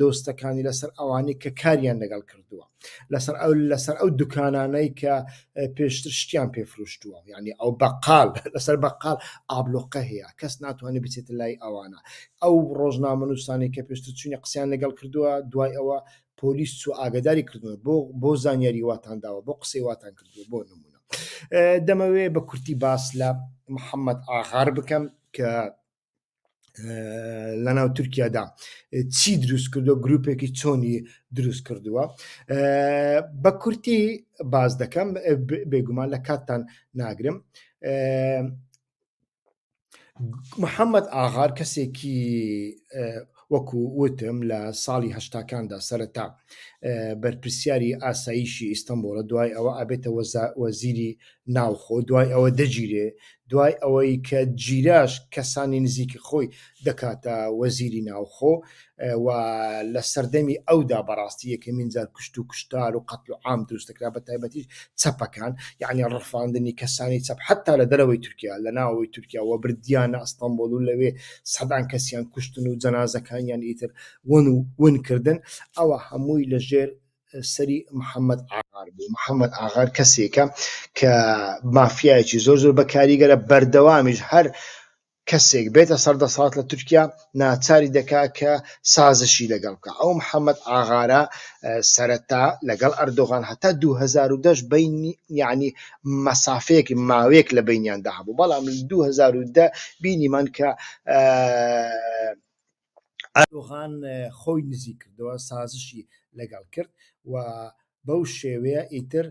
دۆستەکانی، لەسەر ئەوانەی کە کاریان لەگەڵ کردووە. لەسەر ئەو لەسەر ئەو دوکانانەی کە پێشتر شتیان پێ فرۆشتووە یعنی ئەو بەقال لەسەر بەقال ئابلۆقە هەیە کەس ناتوانێت بچێتە لای ئەوانە ئەو ڕۆژنامەنووسانەی کە پێشتر چوینە قسەیان لەگەڵ کردووە دوای ئەوە پۆلیس چوو ئاگداری کردووە بۆ بۆ زانیاری واتان داوە بۆ قسەی واتان کردووە بۆ نمونە دەمەوێ بە کورتی باس لە محەممەد ئاغار بکەم کە لەناو تورکیادا چی دروست کردووە گروپێکی چۆنی دروست کردووە بە کورتی باز دەکەم بێگومان لە کاتتان ناگرم محەممەد ئاغار کەسێکی وەکو وتم لە ساڵی هەشتاکاندا سەرەتا بەرپرسیاری ئاسایشی ئیستەنبوڵە دوای ئەوە ئەبێتە وەزیری ناوخۆ دوای ئەوە دەگیرێ دوای ئەوەی کە گیراش کەسانی نزیکی خۆی دەکاتە وەزیری ناوخۆ و لە سەردەمی ئەودا بەڕاستی یەکەمین جار کوشت و کوشتار و قەتل و عام دروست دەکرا بە تایبەتیش چەپەکان یعنی ڕفاندنی کەسانی چەپ حتا لە دەرەوەی تورکیا لە ناوەوەی تورکیا و بردیانە ئەستەنبوڵ و لەوێ سەدان کەسیان کوشتن و جەنازەکانیان ئیتر ون و ون کردن ئەوە هەمووی لەژێر سەری محەممەد ئاغار بوو محەممەد ئاغار کەسێکە کە مافیایەکی زۆر زۆر بەکاریگەرە بەردەوامیش هەر کەسێک بێتە سەر دەسەڵات لە تورکیا ناچاری دەکا کە سازشی لەگەڵ بکە ئەو محەممەد ئاغارە سەرەتا لەگەڵ ئەردۆغان هەتا 2010 بینی یعنی مەسافەیەک ماوەیەک لە بینیاندا هەبوو بەڵام 2010 بینیمان کە ئەردۆغان خۆی نزیک کردەوە سازشی لەگەڵ کرد و بەو شێوەیە ئیتر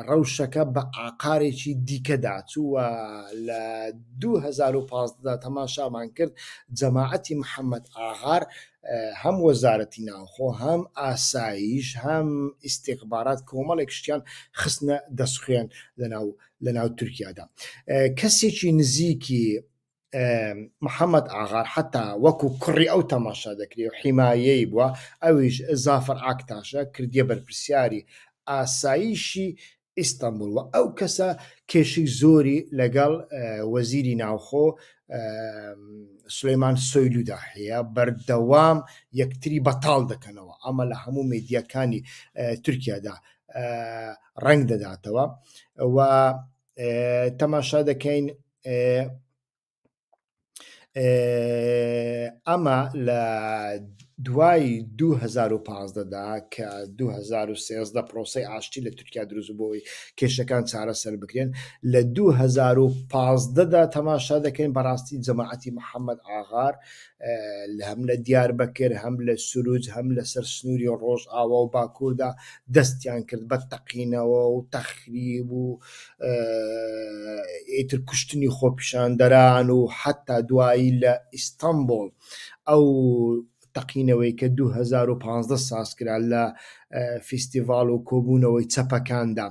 ڕەوشەکە بە ئاقارێکی دیکەدا چوو و لە 2015 دا تەماشامان کرد جەماعەتی محەممەد ئاغار هەم وەزارەتی ناوخۆ هەم ئاسایش هەم ئیستیخبارات کۆمەڵێک شتیان خستنە دەستخوێن لەناو لەناو تورکیادا کەسێکی نزیکی محەمەد ئاغار حەتا وەکو کوڕی ئەو تەماشا دەکرێ و حیمایەی بووە ئەویش زافەر ئاکتاشە کردیە بەرپرسیاری ئاسایشی ئیستەنبوڵ و ئەو کەسە کێشەی زۆری لەگەڵ وەزیری ناوخۆ سلەیمان سۆیلودا هەیە بەردەوام یەکتری بەتاڵ دەکەنەوە ئەمە لە هەموو مێدیاکانی تورکیادا ڕەنگ دەداتەوە و تەماشا دەکەین ئەمە لە دوای 2015 دا کە 2013 پرۆسی ئاشتی لە تورکیا دروست بۆی کێشەکان چارەسەر بکرێن لە 2015 دا تەماشا دەکەین بەڕاستی جەماعەتی محەممەد ئاغار لە هەم لە دیاربەکر هەم لە سروج هەم لەسەر سنووری ڕۆژئاوا و باکووردا دەستیان کرد بە تەقینەوە و تەخریب و ئیتر کوشتنی خۆپیشاندەران و حتا دوایی لە ئیستەنبوڵ ئەو تەقینەوەی کە 2015 ساز کرا لە فیستیڤاڵ و کۆبوونەوەی چەپەکاندا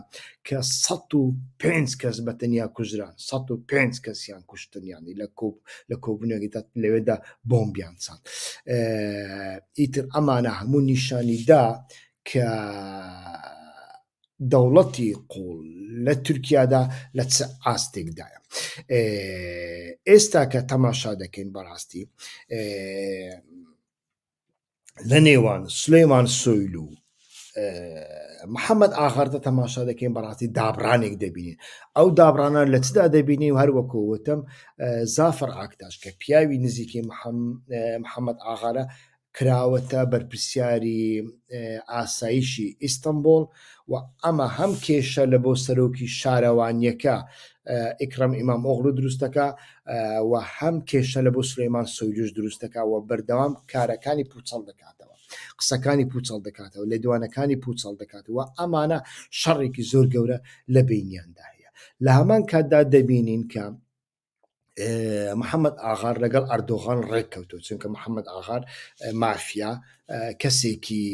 کە 105 کەس بە تەنیا کوژران 105 کەسیان کوشتن یانی لە کۆ لە کۆبوونەوەی لەوێدا بۆمبیان چاند ئیتر ئەمانە هەموو نیشانی دا کە دەوڵەتی قوڵ لە تورکیادا لە چ ئاستێکدایە ئێستا کە تەماشا دەکەین بەڕاستی لە نێوان سلەیمان سۆیلو محەممەد ئاغاردە تەماشا دەکەین بەڕاستی دابڕانێک دەبینین ئەو دابڕانە لە چدا دەبینی و هەروەکو وتم زافر ئاکتاش کە پیاوی نزیکی محەممەد ئاغارە کراوەتە بەرپرسیاری ئاسایشی ئیستەنبوڵ و ئەمە هەم کێشە لە بۆ سەرۆکی شارەوانیەکە ئیکرەم ئیمام ئۆغلو دروست دەکا و هەم کێشە لە بۆ سلەیمان سۆیلوش دروست دەکا و بەردەوام کارەکانی پوچەڵ دەکاتەوە قسەکانی پوچەڵ دەکاتەوە لێدوانەکانی پوچەڵ دەکاتەوە ئەمانە شەڕێکی زۆر گەورە لە بینیاندا هەیە لە هەمان کاتدا دەبینین کە. محەممەد ئاغار لەگەڵ ئەردۆغان ڕێککەوتووە چونکە محەممەد ئاغار مافیا کەسێکی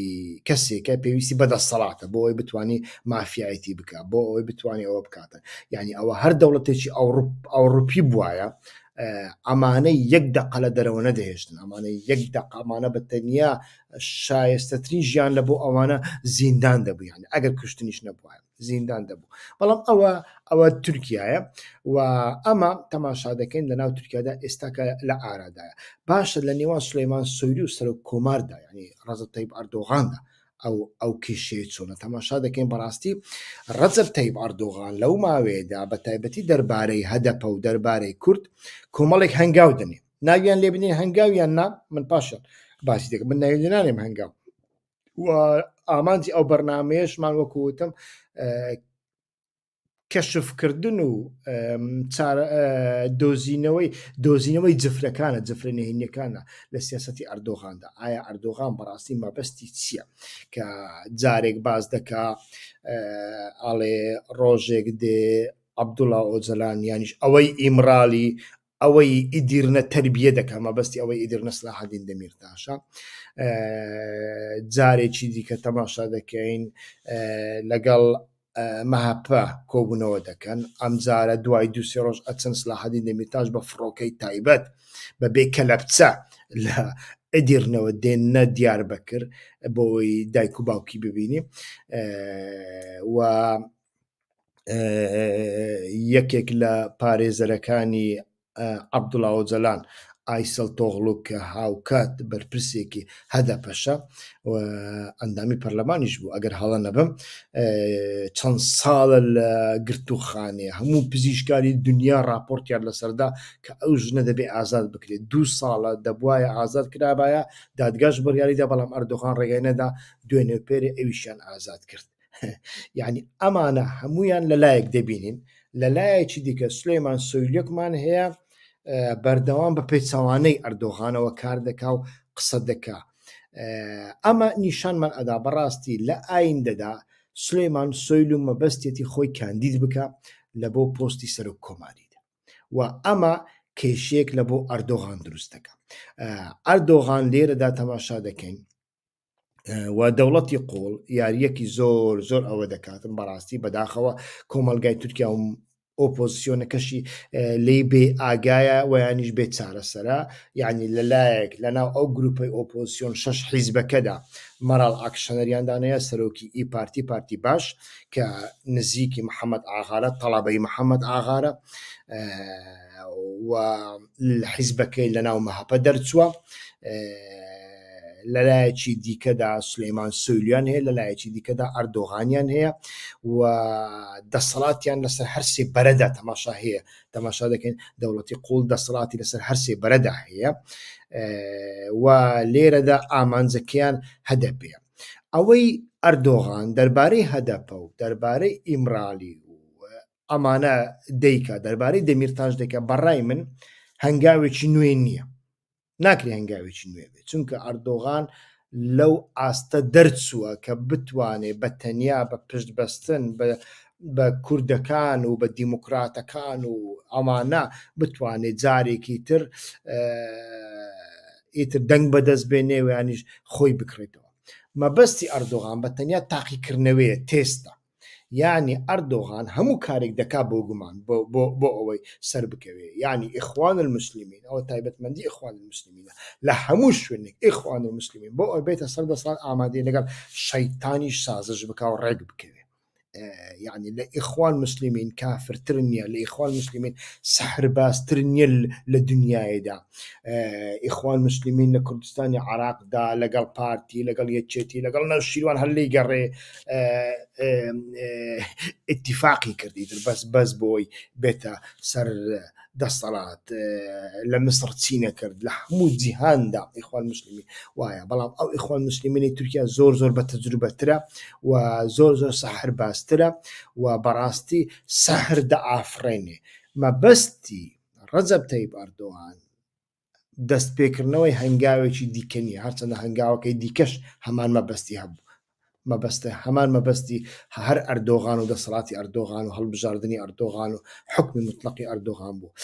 کەسێکە پێویستی بە دەسەڵاتە بۆ ئەوەی بتانی مافیایەتی بکە بۆ ئەوەی بتوانێت ئەوە بکاتە یعنی ئەوە هەر دەوڵەتێکی ئەوروپی بواە ئەمانە یەک دقە لە دەرەوە نەدەهێشتن ئەمانە یەک دقە ئەمانە بە تەنیا شایستەترین ژیان لە بۆ ئەوانە زیندان دەبوو یعنی ئەگەر کوشتنیش نەبووە زیندان دەبوو بەڵام ئەوە ئەوە تورکایە و ئەمە تەماشا دەکەین لە ناو تورکیادا ئێستاکە لە ئارادایە باشە لە نێوان سلەیمان سۆیلی و سەرۆک کۆماردا ینی ڕەجەب تەیب ئەردۆغاندا ئەو ئەو کێشەیە چۆنە تەماشا دەکەین بەڕاستی ڕەجەب تەیب ئەردۆغان لەو ماوەیەدا بە تایبەتی دەربارەی هەدەپە و دەربارەی کورد کۆمەڵێک هەنگاو دەنێ ناویان لێ بنێ هەنگاو یان نا من پاشان باسی دەکەم من ناوی لێ نانێم هەنگاو و ئامانجی ئەو بەرنمەیەشمان وەکو وتم کەشفکردن و دۆزینەوەی دۆزینەوەی جفرەکانە جفرە نهێنیەکانە لە سیاستی ئەردۆغاندا ئایا ئەردۆغان بەڕاستی مەبەستی چییە کە جارێک باز دەکا ئاڵێ ڕۆژێک دێ عەبدوڵا ئۆجەلان یانیش ئەوەی ئیمرالی ئەوەی ئیدیرنە تربیە دەکا مەبەستی ئەوەی ئیدرنە سلاحەدین دەمیرتاشە جارێکی دیکە تەماشا دەکەین لەگەڵ مەهەپە کۆبوونەوە دەکەن ئەمجارە دوای دوسێ ڕۆژ ئەچن سلاحەدین دەمیرتاش بە فڕۆکەی تایبەت بە بێ کەلەپچە لە ئەدیرنەوە دێنە دیار بەکر بۆی دایک و باوکی ببینی و یەکێک لە پارێزەرەکانی عەبدوڵا ئۆجەلان ئایسەل تۆغڵو کە هاوکات بەرپرسێکی هەدەپەشە و ئەندامی پەرلەمانیش بوو ئەگەر هەڵە نەبم چەند ساڵە لە گرتوخانێ هەموو پزیشکاری دنیا راپۆرتیان لەسەردا کە ئەو ژنە دەبێ ئازاد بکرێت دوو ساڵە دەبواە ئازاد کرابایە دادگاش بڕیاریدا بەڵام ئەردۆغان ڕێگای نەدا دوێنێ پێرێ ئەویشیان ئازاد کرد یعنی ئەمانە هەمویان لەلایەک دەبینین لەلایەکی دیکە سلەیمان سۆیلێکمان هەیە بەردەوام بە پێچەوانەی ئەردۆغانەوە کار دەکا و قسە دەکا ئەمە نیشانمان ئەدا بەڕاستی لە ئایندەدا سلەیمان سۆیل و مەبەستێتی خۆی کاندید بکە لە بۆ پۆستی سەرۆک کۆماریدا و ئەمە کێشەیەک لە بۆ ئەردۆغان دروست دەکە ئەردۆغان لێرەدا تەماشا دەکەین و دەوڵەتی قوڵ یاریەکی زۆر زۆر ئەوە دەکاتن بەڕاستی بەداخەوە کۆمەلگای تورکیا و ئۆپۆزیسیۆنەکەشی لی بێ ئاگایە ویانیش بێ چارەسەرە یعنی لەلایەک لەناو ئەو گروپەی ئۆپۆزیسیۆن شەش حیزبەکەدا مەراڵ ئاکشەنەریاندانەیە سەرۆکی ئی پارتی پارتی باش کە نزیکی محەممەد ئاغارە تەڵابەی محەممەد ئاغارە و حیزبەکەی لەناو مەهەپە دەرچووە لەلایەکی دیکەدا سلەیمان سۆیلیان هەیە لەلایەکی دیکەدا ئەردۆغانیان هەیە و دەسەڵاتیان لەسەر هەرسێ بەرەدا تەماشا هەیە تەماشا دەکەین دەوڵەتی قوڵ دەسەڵاتی لەسەر هەرسێ بەرەدا هەیە و لێرەدا ئامانجەکەیان هەدەپەیە ئەوەی ئەردۆغان دەربارەی هەدەپە و دەربارەی ئیمرالی و ئەمانە دەیکا دەربارەی دەمیرتاش دەکە بەڕای من هەنگاوێکی نوێ نییە ناکرێ هەنگاوێکی نوێ بێت چونکە ئەردۆغان لەو ئاستە دەرچووە کە بتوانێت بە تەنیا بە پشت بەستن بە بە کوردەکان و بە دیموکراتەکان و ئەمانە بتوانێت جارێکی تر ئیتر دەنگ بەدەست بێنێ ویانیش خۆی بکڕێتەوە مەبەستی ئەردۆغان بە تەنیا تاقیکردنەوەیە تێستە یانی ئەردۆغان هەموو کارێک دەکا بۆ گومان بۆ ئەوەی سەر بکەوێ یانی ئیخوان المسلمین ئەوە تایبەتمەندی ئیخوان المسلمینە لە هەموو شوێنێک ئیخوان المسلمین بۆ ئەوەی بێتە سەر دەسەڵات ئامادەیە لەگەڵ شەیتانیش سازش بکا و ڕێک بکەوێ یعنی لە ئیخوان مسلمین کافرتر نییە لە ئیخوان مسلمین سەحربازتر نییە لە دنیایدا ئیخوان مسلمین لە کوردستانی عراقدا لەگەڵ پارتی لەگەڵ یەکێتی لەگەڵ نەوشیروان هەر لی گەڕێ ئیتیفاقی کردی تر بەس بەس بۆی بێتە سەر دەسەڵات لە میسڕ چی نەکرد لە هەموو جیهاندا ئیخوان مسلمین وایە بەڵام ئەو ئیخوان مسلمینی تورکیا زۆر زۆر بە تەجروبەترە و زۆر زۆر سەحر بازترە و بەڕاستی سەحر دەئافرێنێ مەبەستی ڕەجەب تەیب ئەردۆغان دەستپێکردنەوەی هەنگاوێکی دیکە نییە، هەرچەندە هەنگاوەکەی دیکەش هەمان مەبەستی هەبوو. مەبەستە هەمان مەبەستی هەر ئەردۆغان و دەسەڵاتی ئەردۆغان و هەڵبژاردنی ئەردۆغان و حکمی مطلقی ئەردۆغان بوو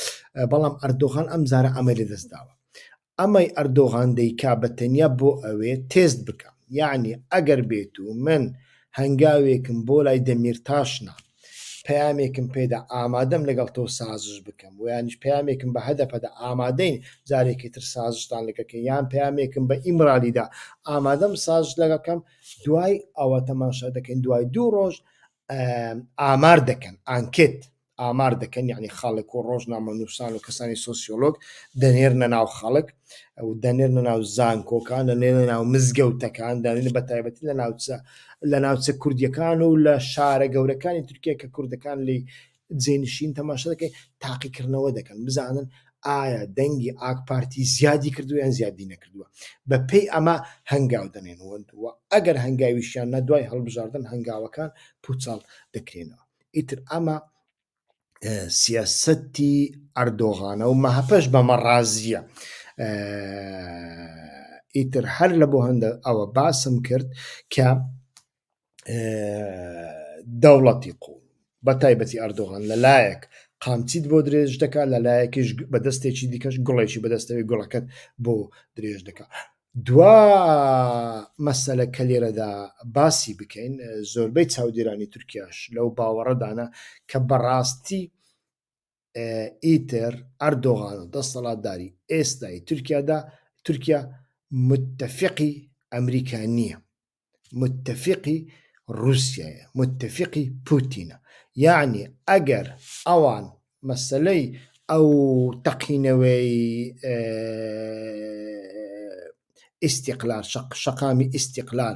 بەڵام ئەردۆغان ئەم جارە ئەمەی لەدەست داوە ئەمەی ئەردۆغان دەیکا بە تەنیا بۆ ئەوێ تێست بکە یعنی ئەگەر بێت و من هەنگاوێکم بۆ لای دەمیرتاش نا پەیامێکم پێدا ئامادەم لەگەڵ تۆ سازش بکەم و یانیش پەیامێکم بە هەدەپەدا ئامادەین جارێکی تر سازشتان لەگەڵ کەین یان پەیامێکم بە ئیمرالیدا ئامادەم سازش لەگەڵ کەم دوای ئەوە تەماشا دەکەین دوای دوو ڕۆژ ئامار دەکەن ئانکێت ئامار دەکەن یعنی خەڵک و ڕۆژنامە نووسان و کەسانی سۆسیۆلۆگ دەنێرنە ناو خەڵک و دەنێرنە ناو زانکۆکان دەنێرنە ناو مزگەوتەکان دەنێرن بە تایبەتی لە ناوچە لە ناوچە کوردیەکان و لە شارە گەورەکانی تورکیا کە کوردەکان لی جێنشین تەماشا دەکەن تاقیکردنەوە دەکەن بزانن ئایا دەنگی ئاک پارتی زیادی کردو یان زیادی نەکردووە بە پێی ئەمە هەنگاو دەنێن و ئەگەر هەنگاویشیان نە دوای هەڵبژاردن هەنگاوەکان پوچەڵ دەکرێنەوە ئیتر ئەمە سیاسەتی ئەردۆغانە و مەهەپەش بەمە ڕازیە ئیتر هەر لە بۆ هەندە ئەوە باسم کرد کە دەوڵەتی قوڵ بە تایبەتی ئەردۆغان لەلایەک قامچیت بۆ درێژ دەکات لە لایەکیش بە دەستێکی دیکەش گوڵێکی بەدەستەوەی گوڵەکەت بۆ درێژ دەکات دوا مەسەلە کە لێرەدا باسی بکەین، زۆربەی چاودێرانی تورکیاش لەو باوەڕەدانە کە بەڕاستی ئیتر ئەردۆغان و دەسەڵاتداری ئێستای تورکیادا تورکیا متەفقی ئەمریکا نییە، متەفقی ڕووسیایە، متەفقی پوتینە. یەعنی ئەگەر ئەوان مەسەلەی ئەو تەقینەوەی ئیستیقلال شەقامی ئیستیقلال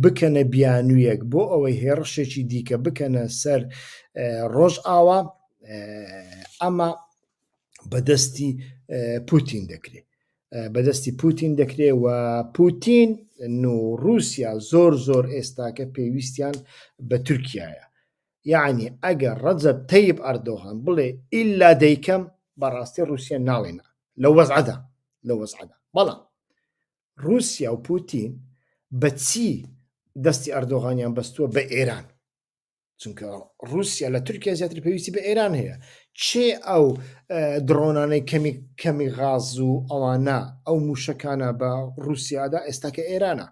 بکەنە بیانوویەک بۆ ئەوەی هێڕشێکی دیکە بکەنە سەر ڕۆژئاوا ئەمە بەدەستی پوتین دەکرێت بەدەستی پوتین دەکرێ و پوتین و رووسیا زۆر زۆر ئێستاکە پێویستیان بە تورکایە یەعنی ئەگەر ڕەجەب تەیب ئەردۆغان بڵێ ئیلا دەیکەم بەڕاستی ڕووسیا ناڵێ نا لەو وەزعەدا لەو وەزعەدا بەڵام ڕووسیا و پوتین بە چی دەستی ئەردۆغانیان بەستووە بە ئێران چونکە رووسیا لە تورکیا زیاتر پێویستی بە ئێران هەیە چێ ئەو دڕۆنانەی کەمی کەمی غاز و ئەوانە ئەو موشەکانە بە رووسیادا ئێستا کە ئێرانە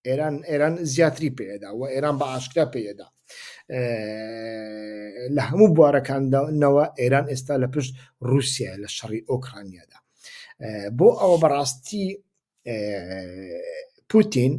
ئێران ئێران زیاتری پێدا و ئێران بە ئاشکرا پێدا لە هەموو بوارەکاندانەوە ئێران ئێستا لە پشت رووسیا لە شەڕی ئۆکرانیادا بۆ ئەوە بەڕاستی پوتین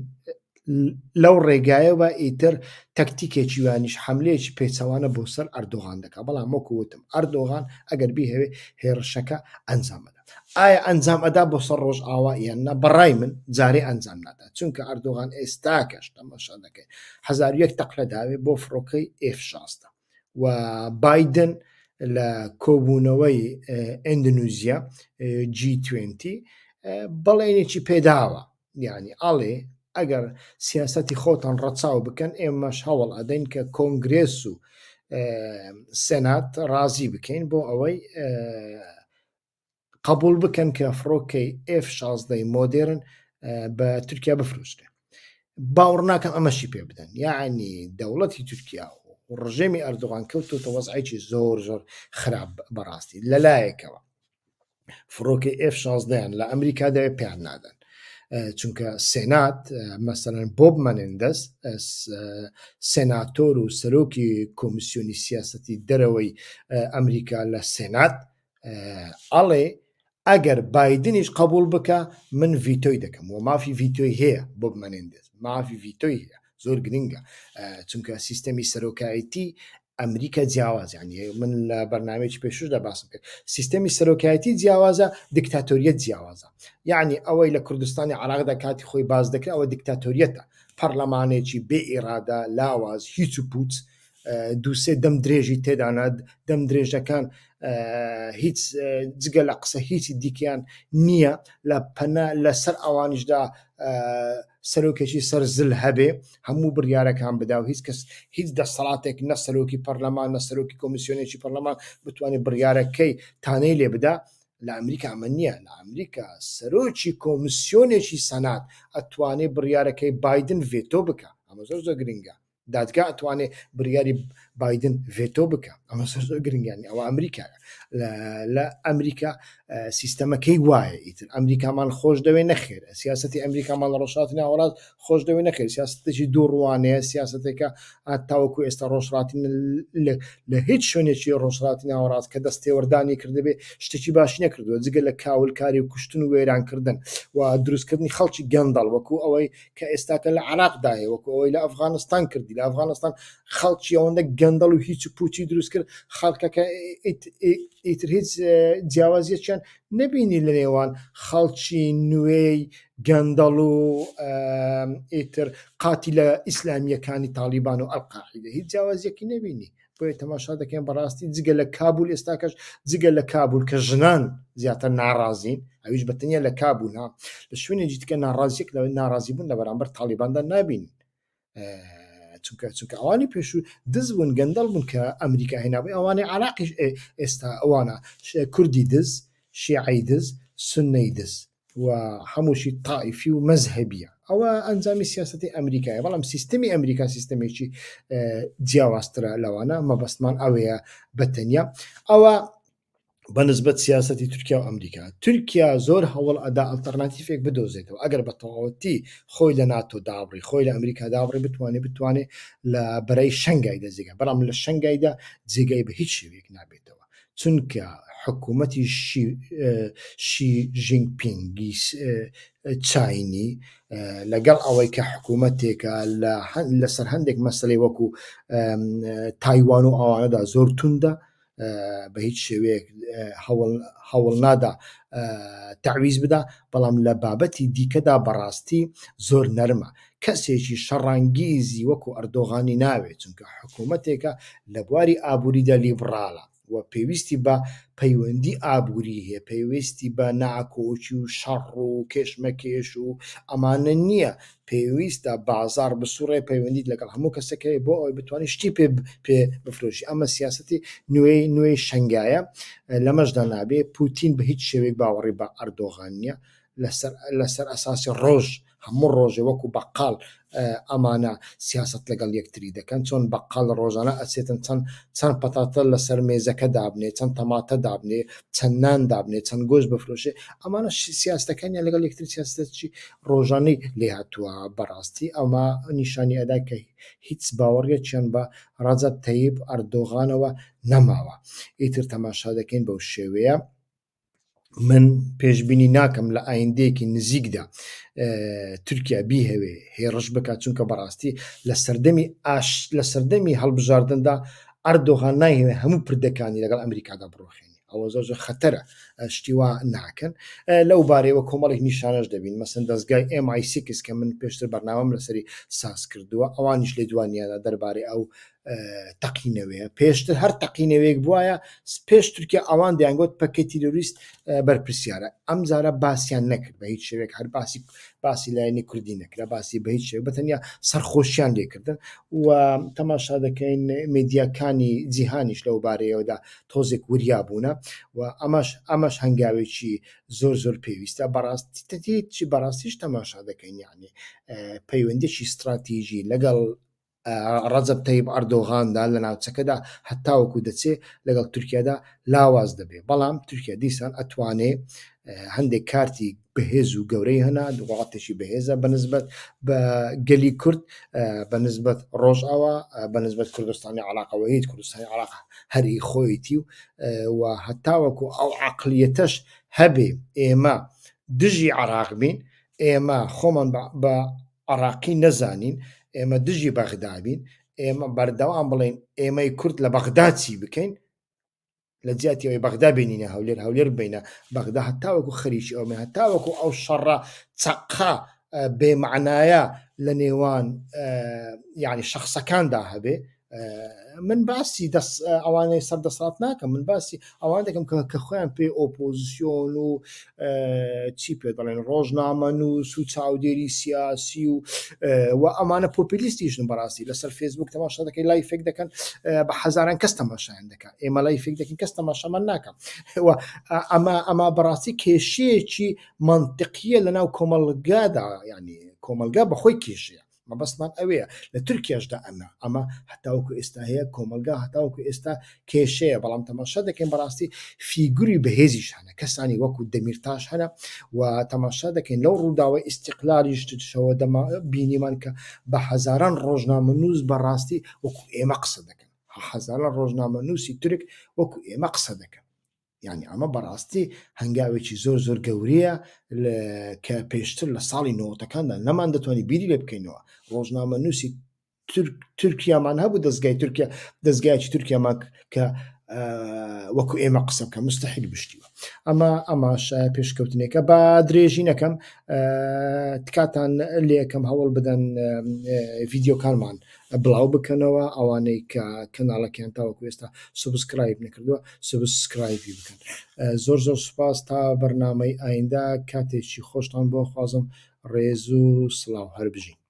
لەو ڕێگایەوە ئیتر تەکتیکێکی وانیش حملەیەکی پێچەوانە بۆ سەر ئەردۆغان دەکات بەڵام وەکو وتم ئەردۆغان ئەگەر بیهەوێ هێڕشەکە ئەنجام ئەدا ئایا ئەنجام ئەدا بۆ سەر ڕۆژئاوا یان نا بەڕای من جارێ ئەنجام نادا چونکە ئەردۆغان ئێستاکەش تەماشا دەکەی 1001 تەقلە داوێ بۆ فڕۆکەی ئێف 16 و بایدن لە کۆبوونەوەی ئەندونیزیا G20 بەڵێنێکی پێداوە یعنی ئەڵێ ئەگەر سیاسەتی خۆتان ڕەچاو بکەن ئێمەش هەوڵ ئەدەین کە کۆنگرێس و سێنات ڕازی بکەین بۆ ئەوەی قبول بکەن کە فڕۆکەی F-16 مۆدێرن بە تورکیا بفرۆشرێ باوەڕ ناکەم ئەمەشی پێ بدەن یعنی دەوڵەتی تورکیا و ڕژێمی ئەردۆغان کەوتۆتە وەزعێکی زۆر زۆر خراپ بەڕاستی لەلایەکەوە فڕۆکەی ئێف شازدەیان لە ئەمریکا دەوێت پێیان نادەن چونکە سێنات مەسەلەن بۆب مەنێندەس سێناتۆر و سەرۆکی کۆمیسیۆنی سیاسەتی دەرەوەی ئەمریکا لە سێنات ئەڵێ ئەگەر بایدنیش قبول بکە من ڤیتۆی دەکەم و مافی ڤیتۆی هەیە بۆب مەنێندەس مافی ڤیتۆی هەیە زۆر گرنگە چونکە سیستەمی سەرۆکایەتی ئەمریکا جیاواز یعنی من لە بەرنمەیەکی پێشوشدا باسم کرد سیستەمی سەرۆکایەتی جیاوازە دیکتاتۆریەت جیاوازە یعنی ئەوەی لە کوردستانی عراقدا کاتی خۆی باز دەکرێت ئەوە دیکتاتۆریەتە پەرلەمانێکی بێ ئیرادە لاواز هیچ و پوچ دووسێ دەم درێژی تێدانات دەم درێژەکان هیچ جگە لە قسە هیچی دیکەیان نییە لە پەنا لەسەر ئەوانیشدا سەرۆکێکی سەر زل هەبێ هەموو بڕیارەکان بدا و هیچ کەس هیچ دەسەڵاتێک نە سەرۆکی پەرلەمان نە سەرۆکی کۆمیسیۆنێکی پەرلەمان بتوانێت بڕیارەکەی تانەی لێ بدا لە ئەمریکا ئەمە نییە لە ئەمریکا سەرۆکی کۆمیسیۆنێکی سەنات ئەتوانێت بڕیارەکەی بایدن ڤێتۆ بکە. ئەمە زۆر زۆر گرنگە دادگا ئەتوانێ بڕیاری بایدن ڤێتۆ بکە ئەمە زۆر زۆر گرنگیانی ئەوە ئەمریکا لە ئەمریکا سیستەمەکەی وایە ئیتر ئەمریکامان خۆش دەوێ نەخێر سیاستی ئەمریکامان لە ڕۆژهەڵاتی ناوەڕاست خۆش دەوێ نەخێر سیاستێکی دوو ڕوانەیە سیاستێکە تاوەکو ئێستا ڕۆژهەڵاتی لە هیچ شوێنێکی ڕۆژهەڵاتی ناوەڕاست کە دەستێوەردانی کردبێ شتێکی باشی نەکردووە جگە لە کاولکاری و کوشتن و وێرانکردن و دروستکردنی خەڵکی گەندەڵ وەکو ئەوەی کە ئێستاکە لە عراقدا هەیە وەکو ئەوەی لە ئەفغانستان کردی لە ئەفغانستان خەڵکی ئەوەندە گەندەڵ و هیچ و پوچی دروست کرد خەڵکەکە ئیتر هیچ جیاوازیەکیان نەبینی لە نێوان خەڵکی نوێی گەندەڵ و ئیتر قاتی لە ئیسلامیەکانی تاڵیبان و ئەلقاعیدە هیچ جیاوازیەکی نەبینی بۆیە تەماشا دەکەین بەڕاستی جگە لە کابول ئێستاکەش جگە لە کابول کە ژنان زیاتر ناڕازین ئەویش بە تەنیا لە کابول ها لە شوێنێکی دیکە ناڕازیەک لە ناڕازی بوون لە بەرامبەر تاڵیباندا نابین چونکە چونکە ئەوانی پێشوو دز بوون گەندەڵ بوون کە ئەمریکا هێنابووی ئەوانەی عراقیش ئێستا ئەوانە کوردی دز شیعەی دز سنەی دز و هەمووشی تائیفی و مەزهەبیە ئەوە ئەنجامی سیاستی ئەمریکایە بەڵام سیستمی ئەمریکا سیستمێکی جیاوازترە لەوانە مەبەستمان ئەوەیە بە تەنیا ئەوە بەنسبەت سیاستی تورکیا و ئەمریکا تورکیا زۆر هەوڵ ئەدا ئەلتەرناتیفێک بدۆزێتەوە ئەگەر بە تەواوەتی خۆی لە ناتۆ دابڕی خۆی لە ئەمریکا دابڕی بتوانێت بتوانێت لە بەرەی شنگایدا جێگا بەڵام لە شنگایدا جێگای بە هیچ شێوەیەک نابێتەوە چونکە حکوومەتی شی ژینگ پینگی چاینی لەگەڵ ئەوەی کە حکوومەتێکە لەسەر هەندێک مەسلەی وەکو تایوان و ئەوانەدا زۆر توندە بە هیچ شێوەیەک هەوڵ نادا تەعویز بدا بەڵام لە بابەتی دیکەدا بەڕاستی زۆر نەرمە کەسێکی شەڕانگیزی وەکو ئەردۆغانی ناوێت چونکە حکوومەتێکە لە بواری ئابووریدا لیبڕاڵە و پێویستی بە پەیوەندی ئابووری هەیە پێویستی بە ناکۆکی و شەڕ و کێشمەکێش و ئەمانە نییە پێویستە بازاڕ بسوڕێ پەیوەندیت لەگەڵ هەموو کەسێک هەیە بۆ ئەوەی بتوانانی شتی پێ پێ بفرۆشی ئەمە سیاسەتی نوێی نوێی شەنگایە لەمەشدا نابێ پوتین بە هیچ شێوەیەک باوەڕی بە ئەردۆغان نییە لەسەر لەسەر ئەساسی ڕۆژ هەموو ڕۆژێ وەکو بەقاڵ ئەمانە سیاسەت لەگەڵ یەکتری دەکەن چۆن بەقاڵ ڕۆژانە ئەچێتن چەند چەند پەتاتە لەسەر مێزەکە دابنێ چەند تەماتە دابنێ چەند نان دابنێ چەند گۆشت بفرۆشێ ئەمانە سیاستەکانیان لەگەڵ یەکتری سیاسەتی ڕۆژانەی لێهاتووە بەڕاستی ئەمە نیشانی ئەدا کە هیچ باوەڕیەکیان بە ڕەجەب تەیب ئەردۆغانەوە نەماوە ئیتر تەماشا دەکەین بەو شێوەیە من پێشبینی ناکەم لە ئایندەیەکی نزیکدا تورکیا بیهەوێ هێڕش بکات چونکە بەڕاستی لە سەردەمی ئاش لە سەردەمی هەڵبژاردندا ئەردۆغان نایهەوێ هەموو پردەکانی لەگەڵ ئەمریکادا بڕۆخێنی ئەوە زۆر زۆر خەتەرە شتی وا ناکەن لەو بارەیەوە کۆمەڵێک نیشانەش دەبین مەسن دەستگای MI6 کە من پێشتر بەرنامەم لەسەری ساز کردووە ئەوانیش لێدوانیانە دەربارەی ئەو تەقینەوەیە پێشتر هەر تەقینەوەیەک بواە پێش تورکیا ئەوان دەیانگوت پەکەکەی تیرۆریست بەرپرسیارە ئەم جارە باسییان نەکرد بە هیچ شێوێک هەر باسی باسی لایەنی کوردی نەکرا باسی بە هیچ شێوە بەتەنیا سەرخۆشیان لێکردن و تەماشا دەکەین میدیاکانی جیهانیش لەو بارەیەوەدا تۆزێک وریا بوونە و ئەمەش ئەمەش هەنگاوێکی زۆر زۆر پێویستە بەڕاستی بەڕاستیش تەماشا دەکەین یعنی پەیوەندێکی استراتیژی لەگەڵ ڕەجەب تەیب ئەردۆغاندا لە ناوچەکەدا هەتاوەکو دەچێ لەگەڵ تورکیادا لاواز دەبێ بەڵام تورکیا دیسان ئەتوانێ هەندێک کارتی بەهێز و گەورەی هەنا وڵاتێکی بەهێزە بەنسبەت بە گەلی کورد بەنسبەت ڕۆژئاوا بەنسبەت کوردستانی عراقەوە هیچ کوردستانی عراق هەری خۆیتی و و هەتاوەکو ئەو عقلیەتەش هەبێ ئێمە دژی عراق بین ئێمە خۆمان بە عراقی نەزانین ئێمە دژی بەغدا بین ئێمە بەردەوام بڵێن ئێمەی کورد لە بەغدا چی بکەین لە جیاتی ئەوەی بەغدا بینینە هەولێر هەولێر بینە بەغدا هەتاوەکو خەریکی ئەومێ هەتاوەکو ئەو شەڕە چەقا بێمعنایە لە نێوان یعنی شخصەکاندا هەبێ من باسی دەست ئەوانەی سەر دەسەڵات ناکەم من باسی ئەوان دەکەم کە کە خۆیان پێ ئۆپۆزیسیۆن و چی پێ دەڵێن ڕۆژنامەنووس و چاودێری سیاسی و و ئەمانە پۆپیلیستیشن بەڕاستی لەسەر فێسبوک تەماشا دەکەی live ێک دەکەن بە هەزاران کەس تەماشایان دەکات ئێمە live ێک دەکەین کەس تەماشامان ناکە و ئەمە ئەمە بەڕاستی کێشەیەکی منطقیە لەناو کۆمەڵگادا ینی کۆمەڵگا بەخۆی کێشەیە. مەبەستمان ئەوەیە لە تورکیاشدا ئەمە ئەمە هەتاوەکو ئێستا هەیە کۆمەلگا هەتاوەکو ئێستا کێشەیە بەڵام تەماشا دەکەین بەڕاستی فیگوری بەهێزیش هەنە کەسانی وەکو دەمیرتاش هەنە و تەماشا دەکەین لەو ڕووداوە ئیستیقلالیش شەوە دەما بینیمان کە بە هەزاران ڕۆژنامەنووس بەڕاستی وەکو ئێمە قسە دەکەن هەزاران ڕۆژنامەنووسی تورک وەکو ئێمە قسە دەکەن یعنی ئەمە بەڕاستی هەنگاوێکی زۆر زۆر گەورەیە کە پێشتر لە ساڵی نەوەتەکاندا نەمان دەتوانانی بیری لێ بکەینەوە ڕۆژنامە نووسی تورکیامان هەبوو دەستگای تورکیا دەستگایکی تورکیامان کە وەکو ئێمە قسە بکە مستحیل بشتیوە ئەمە ئەماش پێشکەوتنێکە بە درێژی نەکەم تکاتان لەکەم هەوڵ بدەن ڤیددیوکانمان بڵاو بکەنەوە ئەوانەی کە کەناڵەکەیان تاوەکو ئێستا subscribe نەکردووە subscribe ی بکەن زۆر زۆر سوپاس تا بەرنامەی ئایندە کاتێکی خۆشتان بۆ خوازم ڕێز و سڵاو هەر بژین.